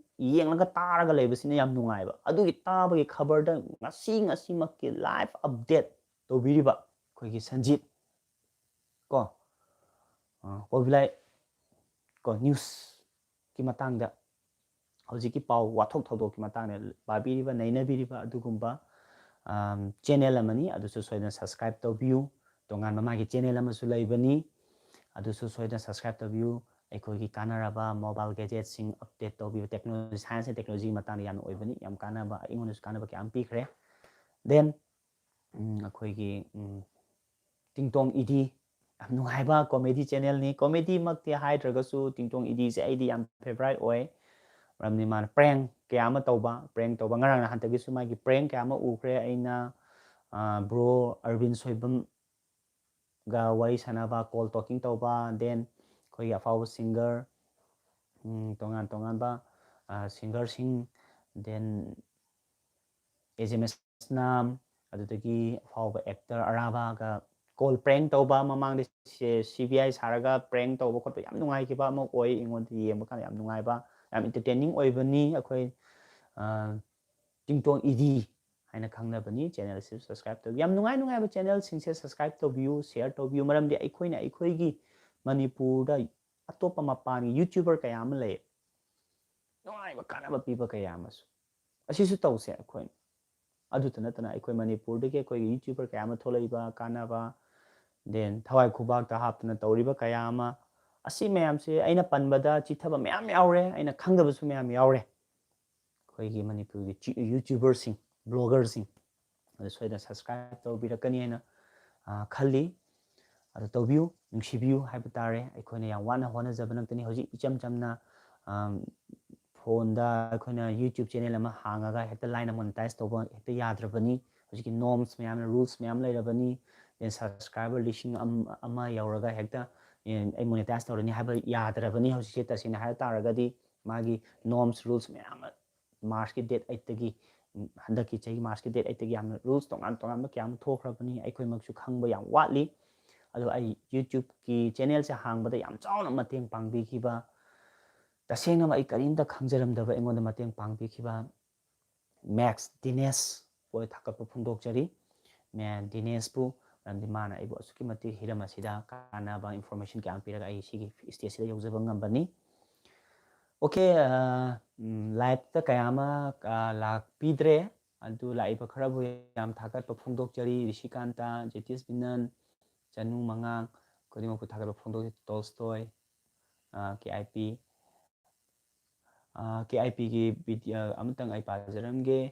ꯌꯦꯡꯂꯒ ꯇꯥꯔꯒ ꯂꯩꯕꯁꯤꯅ ꯌꯥꯝ ꯅꯨꯡꯉꯥꯏꯕ꯫ ꯑꯗꯨꯒꯤ ꯇꯥꯕꯒꯤ ꯈꯕꯔꯗ ꯉꯁꯤ ꯉꯁꯤꯃꯛꯀꯤ ꯂꯥꯏꯐ ꯑꯞꯗꯦꯠ ꯇꯧꯕꯤꯔꯤꯕ ꯑꯩꯈꯣꯏꯒꯤ ꯁꯟꯖꯤꯠ, ꯀꯣ, ꯑ, ꯄꯥꯎꯕꯤꯂꯥꯏ, ꯀꯣ, ꯅ꯭ꯌꯨꯁꯀꯤ ꯃꯇꯥꯡꯗ, ꯍꯧꯖꯤꯛꯀꯤ ꯄꯥꯎ ꯋꯥꯊꯣꯛ ꯊꯧꯗꯣꯛꯀꯤ ꯃꯇꯥꯡꯗ ꯄꯥꯕꯤꯔꯤꯕ, ꯅꯩꯅꯕꯤꯔꯤꯕ ꯑꯗꯨꯒꯨꯝꯕ, ꯑꯝ, ꯆꯦꯅꯦꯜ ꯑꯃꯅꯤ꯫ ꯑꯗꯨꯁꯨ ꯁꯣꯏꯗꯅ ꯁꯕꯁꯀ꯭ꯔꯥꯏꯕ ꯇꯧꯕꯤꯌꯨ꯫ ꯇꯣꯉꯥꯟꯕ ꯃꯥꯒꯤ ꯆꯦꯅꯦꯜ ꯑꯃꯁꯨ ꯂꯩꯕꯅꯤ, ꯑꯗꯨꯁꯨ ꯁꯣꯏꯗꯅ ꯁꯕꯁꯀ꯭ꯔꯥꯏꯕ ꯇꯧꯕꯤꯌꯨ꯫ ꯑꯩꯈꯣꯏꯒꯤ ꯀꯥꯟꯅꯔꯕ ꯃꯣꯕꯥꯏꯜ ꯒꯦꯖꯦꯠꯁꯤꯡ ꯑꯞꯗꯦꯠ ꯇꯧꯕꯤꯕ, ꯇꯦꯛꯅꯣꯂꯣꯖꯤ, ꯁꯥꯏꯟꯁ ꯑꯦꯟ ꯇꯦꯛꯅꯣꯂꯣꯖꯤꯒꯤ ꯃꯇꯥꯡꯗ ꯌꯥꯝꯅ ꯑꯣꯏꯕꯅꯤ, ꯌꯥꯝ ꯀꯥꯟꯅꯕ, ꯑꯩꯉꯣꯟꯗꯁꯨ ꯀꯥꯟꯅꯕ ꯀꯌꯥ ꯑꯃ ꯄꯤꯈ꯭ꯔꯦ꯫ ꯗꯦꯟ, ꯎꯝ, ꯑꯩꯈꯣꯏꯒꯤ, ꯎꯝ, ꯇꯤꯡꯇꯣꯡ ꯏꯗꯤ, ꯌꯥꯝ ꯅꯨꯡꯉꯥꯏꯕ ꯀꯣꯃꯦꯗꯤ ꯆꯦꯅꯦꯜꯅꯤ꯫ ꯀꯣꯃꯦꯗꯤꯃꯛꯇꯤ ꯍꯥꯏꯗ꯭ꯔꯒꯁꯨ ꯇꯤꯡꯇꯣꯡ ꯏꯗꯤꯁꯦ ꯑꯩꯗꯤ ꯌꯥꯝ ꯐꯦꯚꯣꯔꯥꯏꯠ ꯑꯣꯏ꯫ ꯃꯔꯝꯗꯤ ꯃꯥꯅ ꯄ꯭ꯔꯦꯡ ꯀꯌꯥ ꯑꯃ ꯇꯧꯕ, ꯄ꯭ꯔꯦꯡ ꯇꯧꯕ, ꯉꯔꯥꯡ ꯅꯍꯥꯟꯗꯒꯤꯁꯨ ꯃꯥꯒꯤ ꯄ꯭ꯔꯦꯡ ꯀꯌꯥ ꯑꯃ ꯎꯈ꯭ꯔꯦ ꯑꯩꯅ꯫ ꯑ, ꯕ꯭ꯔꯣ ꯑꯔꯕꯤꯟ ꯁꯣꯏꯕꯝꯒ ꯋꯥꯔꯤ ꯁꯥꯟꯅꯕ, ꯀꯣꯜ ꯇꯣꯀꯤꯡ ꯇꯧꯕ, ꯗꯦꯟ ꯑꯩꯈꯣꯏꯒꯤ ꯑꯐꯥꯎꯕ ꯁꯤꯡꯒꯔ, ꯎꯝ, ꯇꯣꯉꯥꯟ ꯇꯣꯉꯥꯟꯕ, ꯑ, ꯁꯤꯡꯒꯔꯁꯤꯡ, ꯗꯦꯟ ꯑꯦꯖꯦ ꯃꯦꯁꯅꯥꯝ, ꯑꯗꯨꯗꯒꯤ ꯑꯐꯥꯎꯕ ꯑꯦꯛꯇꯔ ꯑꯔꯥꯕꯥꯒ ꯀꯣꯜ ꯄ꯭ꯔꯦꯡ ꯇꯧꯕ, ꯃꯃꯥꯡꯗ ꯁꯤ-, ꯁꯤ ꯕꯤ ꯑꯥꯏ ꯁꯥꯔꯒ ꯄ꯭ꯔꯦꯡ ꯇꯧꯕ ꯈꯣꯠꯄ ꯌꯥꯝ ꯅꯨꯡꯉꯥꯏꯈꯤꯕ ꯑꯃ ꯑꯣꯏ꯫ ꯑꯩꯉꯣꯟꯗ ꯌꯦꯡꯕ ꯀꯥꯟꯗ ꯌꯥꯝ ꯅꯨꯡꯉꯥꯏꯕ, ꯌꯥꯝ ꯏꯟꯇꯔꯇꯦꯅꯤꯡ ꯑꯣꯏꯕꯅꯤ꯫ ꯑꯩꯈꯣꯏ, ꯑ, ꯇꯤꯡꯇꯣꯡ ꯏꯗꯤ ꯍꯥꯏꯅ ꯈꯪꯅꯕꯅꯤ꯫ ꯆꯦꯅꯦꯜꯁꯤ ꯁꯕꯁꯀ꯭ꯔꯥꯏꯕ ꯇꯧꯕꯤꯌꯨ꯫ ꯌꯥꯝ ꯅꯨꯡꯉꯥꯏ ꯅꯨꯡꯉꯥꯏꯕ ꯆꯦꯅꯦꯜꯁꯤꯡꯁꯦ ꯁꯕꯁꯀ꯭ꯔꯥꯏꯕ ꯇꯧꯕꯤꯌꯨ, ꯁꯤꯌꯔ ꯇꯧꯕꯤꯌꯨ꯫ ꯃꯔꯝꯗꯤ ꯑꯩꯈꯣꯏꯅ ꯑꯩꯈꯣꯏꯒꯤ ꯃꯅꯤꯄꯨꯔꯗ ꯑꯇꯣꯞꯄ ꯃꯄꯥꯟꯒꯤ ꯌꯨꯇ꯭ꯌꯨꯕꯔ ꯀꯌꯥ ꯑꯃ ꯂꯩ, ꯅꯨꯡꯉꯥꯏꯕ ꯀꯥꯟꯅꯕ ꯄꯤꯕ ꯀꯌꯥ ꯑꯃꯁꯨ꯫ ꯑꯁꯤꯁꯨ ꯇꯧꯁꯦ ꯑꯩꯈꯣꯏꯅ꯫ ꯑꯗꯨꯇ ꯅꯠꯇꯅ ꯑꯩꯈꯣꯏ ꯃꯅꯤꯄꯨꯔꯗꯒꯤ ꯑꯩꯈꯣꯏꯒꯤ ꯌꯨꯇ꯭ꯌꯨꯕꯔ ꯀꯌꯥ ꯑꯃ ꯊꯣꯛꯂꯛꯏꯕ, ꯀꯥꯟꯅꯕ, ꯗꯦꯟ ꯊꯋꯥꯏ ꯈꯨꯕꯥꯛꯇ ꯍꯥꯞꯇꯅ ꯇꯧꯔꯤꯕ ꯀꯌꯥ ꯑꯃ, ꯑꯁꯤ ꯃꯌꯥꯝꯁꯦ ꯑꯩꯅ ꯄꯟꯕꯗ ꯆꯤꯠꯊꯕ ꯃꯌꯥꯝ ꯌꯥꯎꯔꯦ, ꯑꯩꯅ ꯈꯪꯗꯕꯁꯨ ꯃꯌꯥꯝ ꯌꯥꯎꯔꯦ꯫ ꯑꯩꯈꯣꯏꯒꯤ ꯃꯅꯤꯄꯨꯔꯒꯤ YouTuberꯁꯤꯡ, bloggerꯁꯤꯡ ꯑꯗꯨ ꯁꯣꯏꯗꯅ subscribe ꯇꯧꯕꯤꯔꯛꯀꯅꯤ ꯍꯥꯏꯅ ꯈꯜꯂꯤ꯫ ꯑꯗꯨ ꯇꯧꯕꯤꯌꯨ, ꯅꯨꯡꯁꯤꯕꯤꯌꯨ ꯍꯥꯏꯕ ꯇꯥꯔꯦ꯫ ꯑꯩꯈꯣꯏꯅ ꯌꯥꯝ ꯋꯥꯅ ꯍꯣꯠꯅꯖꯕ ꯅꯠꯇꯅꯤ꯫ ꯍꯧꯖꯤꯛ ꯏꯆꯝ ꯆꯝꯅ ꯐꯣꯟꯗ ꯑꯩꯈꯣꯏꯅ YouTube channel ꯑꯃ ꯍꯥꯡꯉꯒ ꯍꯦꯛꯇ ꯂꯥꯏꯅ monetize ꯇꯧꯕ ꯍꯦꯛꯇ ꯌꯥꯗ꯭ꯔꯕꯅꯤ꯫ ꯍꯧꯖꯤꯛꯀꯤ norms ꯃꯌꯥꯝꯅ, rules ꯃꯌꯥꯝ ꯂꯩꯔꯕꯅꯤ꯫ Then subscriber ꯂꯤꯁꯤꯡ ꯑꯃ ꯌꯧꯔꯒ ꯍꯦꯛꯇ ꯑꯩ monetize ꯇꯧꯔꯅꯤ ꯍꯥꯏꯕ ꯌꯥꯗ꯭ꯔꯕꯅꯤ꯫ ꯍꯧꯖꯤꯛꯁꯦ ꯇꯁꯦꯡꯅ ꯍꯥꯏꯕ ꯇꯥꯔꯒꯗꯤ ꯃꯥꯒꯤ norms, rules ꯃꯌꯥꯝ ꯑꯃ Marchꯀꯤ date eightꯇꯒꯤ, ꯍꯟꯗꯛꯀꯤ ꯆꯍꯤ Marchꯀꯤ date eightꯇꯒꯤ ꯌꯥꯝꯅ rules ꯇꯣꯉꯥꯟ ꯇꯣꯉꯥꯟꯕ ꯀꯌꯥ ꯑꯃ ꯊꯣꯛꯈ꯭ꯔꯕꯅꯤ꯫ ꯑꯩꯈꯣꯏꯃꯛꯁꯨ ꯈꯪꯕ ꯌꯥꯝ ꯋꯥꯠꯂꯤ꯫ ꯑꯗꯣ ꯑꯩ YouTubeꯀꯤ channelꯁꯦ ꯍꯥꯡꯕꯗ ꯌꯥꯝ ꯆꯥꯎꯅ ꯃꯇꯦꯡ ꯄꯥꯡꯕꯤꯈꯤꯕ, ꯇꯁꯦꯡꯅꯃꯛ ꯑꯩ ꯀꯔꯤꯝꯇ ꯈꯪꯖꯔꯝꯗꯕ ꯑꯩꯉꯣꯟꯗ ꯃꯇꯦꯡ ꯄꯥꯡꯕꯤꯈꯤꯕ Max, ꯗꯤꯅꯦꯁ ꯄꯨ ꯑꯩ ꯊꯥꯒꯠꯄ ꯐꯣꯡꯗꯣꯛꯆꯔꯤ꯫ ꯃꯦ-, ꯗꯤꯅꯦꯁꯄꯨ, ꯃꯔꯝꯗꯤ ꯃꯥꯅ ꯑꯩꯕꯨ ꯑꯁꯨꯛꯀꯤ ꯃꯇꯤꯛ ꯍꯤꯔꯝ ꯑꯁꯤꯗ ꯀꯥꯟꯅꯕ information ꯀꯌꯥ ꯑꯃ ꯄꯤꯔꯒ ꯑꯩ ꯁꯤꯒꯤ stageꯁꯤꯗ ꯌꯧꯖꯕ ꯉꯝꯕꯅꯤ꯫ Okay, ꯑ, ꯎꯝ, liveꯇ ꯀꯌꯥ ꯑꯃ, ꯑ, ꯂꯥꯛꯄꯤꯗ꯭ꯔꯦ, ꯑꯗꯨ ꯂꯥꯛꯏꯕ ꯈꯔꯕꯨ ꯌꯥꯝ ꯊꯥꯒꯠꯄ ꯐꯣꯡꯗꯣꯛꯆꯔꯤ꯫ ꯔꯤꯁꯤꯀꯥꯟꯇ, ꯖꯦꯇꯤꯁ ꯕꯤꯅꯟ, ꯆꯅꯨ ꯃꯉꯥꯡ, ꯈꯨꯗꯤꯡꯃꯛꯄꯨ ꯊꯥꯒꯠꯄ ꯐꯣꯡꯗꯣꯛꯆꯔꯤ꯫ ꯇꯣꯜꯁꯇꯣꯏ, ꯑ, KIP, ꯑ, KIPꯒꯤ video ꯑꯃꯇꯪ ꯑꯩ ꯄꯥꯖꯔꯝꯒꯦ꯫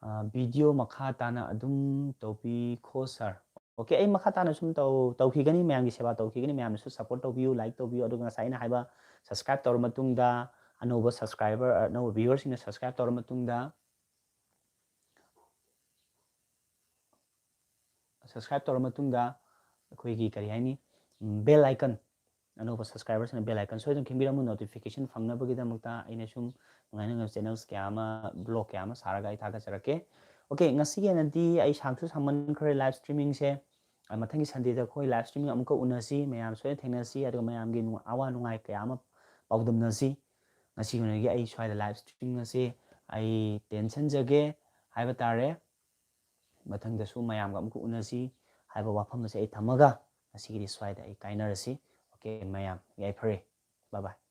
ꯑ, video ꯃꯈꯥ ꯇꯥꯅ ꯑꯗꯨꯝ ꯇꯧꯕꯤꯈꯣ sir꯫ Okay, ꯑꯩ ꯃꯈꯥ ꯇꯥꯅ ꯁꯨꯝ ꯇꯧ-, ꯇꯧꯈꯤꯒꯅꯤ, ꯃꯌꯥꯝꯒꯤ ꯁꯦꯕꯥ ꯇꯧꯈꯤꯒꯅꯤ, ꯃꯌꯥꯝꯅꯁꯨ support ꯇꯧꯕꯤꯌꯨ, like ꯇꯧꯕꯤꯌꯨ, ꯑꯗꯨꯒ ꯉꯁꯥꯏ ꯑꯩꯅ ꯍꯥꯏꯕ subscribe ꯇꯧꯔ ꯃꯇꯨꯡꯗ, ꯑꯅꯧꯕ subscriber, ꯑꯅꯧꯕ viewerꯁꯤꯡꯅ subscribe ꯇꯧꯔ ꯃꯇꯨꯡꯗ, subscribe ꯇꯧꯔ ꯃꯇꯨꯡꯗ ꯑꯩꯈꯣꯏꯒꯤ ꯀꯔꯤ ꯍꯥꯏꯅꯤ, ꯎꯝ, bell icon, ꯑꯅꯧꯕ subscriberꯁꯤꯡꯅ bell icon ꯁꯣꯏꯗꯅ ꯈꯤꯡꯕꯤꯔꯝꯃꯨ, notification ꯐꯪꯅꯕꯒꯤꯗꯃꯛꯇ꯫ ꯑꯩꯅ ꯁꯨꯝ ꯅꯨꯡꯉꯥꯏ ꯅꯨꯡꯉꯥꯏꯕ channels ꯀꯌꯥ ꯑꯃ, vlog ꯀꯌꯥ ꯑꯃ ꯁꯥꯔꯒ ꯑꯩ ꯊꯥꯒꯠꯆꯔꯛꯀꯦ꯫ Okay, ꯉꯁꯤꯒꯤ ꯑꯣꯏꯅꯗꯤ ꯑꯩ ꯁꯥꯡꯁꯨ ꯁꯥꯡꯃꯟꯈ꯭ꯔꯦ live streamingꯁꯦ꯫ ꯑ, ꯃꯊꯪꯒꯤ Sundayꯗ ꯑꯩꯈꯣꯏ live streaming ꯑꯃꯨꯛꯀ ꯎꯅꯁꯤ, ꯃꯌꯥꯝ ꯁꯣꯏꯗꯅ ꯊꯦꯡꯅꯁꯤ, ꯑꯗꯨꯒ ꯃꯌꯥꯝꯒꯤ ꯅꯨꯡ-, ꯑꯋꯥ ꯅꯨꯡꯉꯥꯏ ꯀꯌꯥ ꯑꯃ ꯄꯥꯎꯗꯝꯅꯁꯤ꯫ ꯉꯁꯤꯒꯤ ꯑꯣꯏꯅꯗꯤ ꯑꯩ ꯁ꯭ꯋꯥꯏꯗ live streaming ꯑꯁꯤ ꯑꯩ ꯇꯦꯟꯁꯟꯖꯒꯦ ꯍꯥꯏꯕ ꯇꯥꯔꯦ꯫ ꯃꯊꯪꯗꯁꯨ ꯃꯌꯥꯝꯒ ꯑꯃꯨꯛꯀ ꯎꯅꯁꯤ ꯍꯥꯏꯕ ꯋꯥꯐꯝ ꯑꯁꯤ ꯑꯩ ꯊꯝꯃꯒ ꯉꯁꯤꯒꯤꯗꯤ ꯁ꯭ꯋꯥꯏꯗ ꯑꯩ ꯀꯥꯏꯅꯔꯁꯤ꯫ Okay, ꯃꯌꯥꯝ ꯌꯥꯏꯐꯔꯦ꯫ Bye bye꯫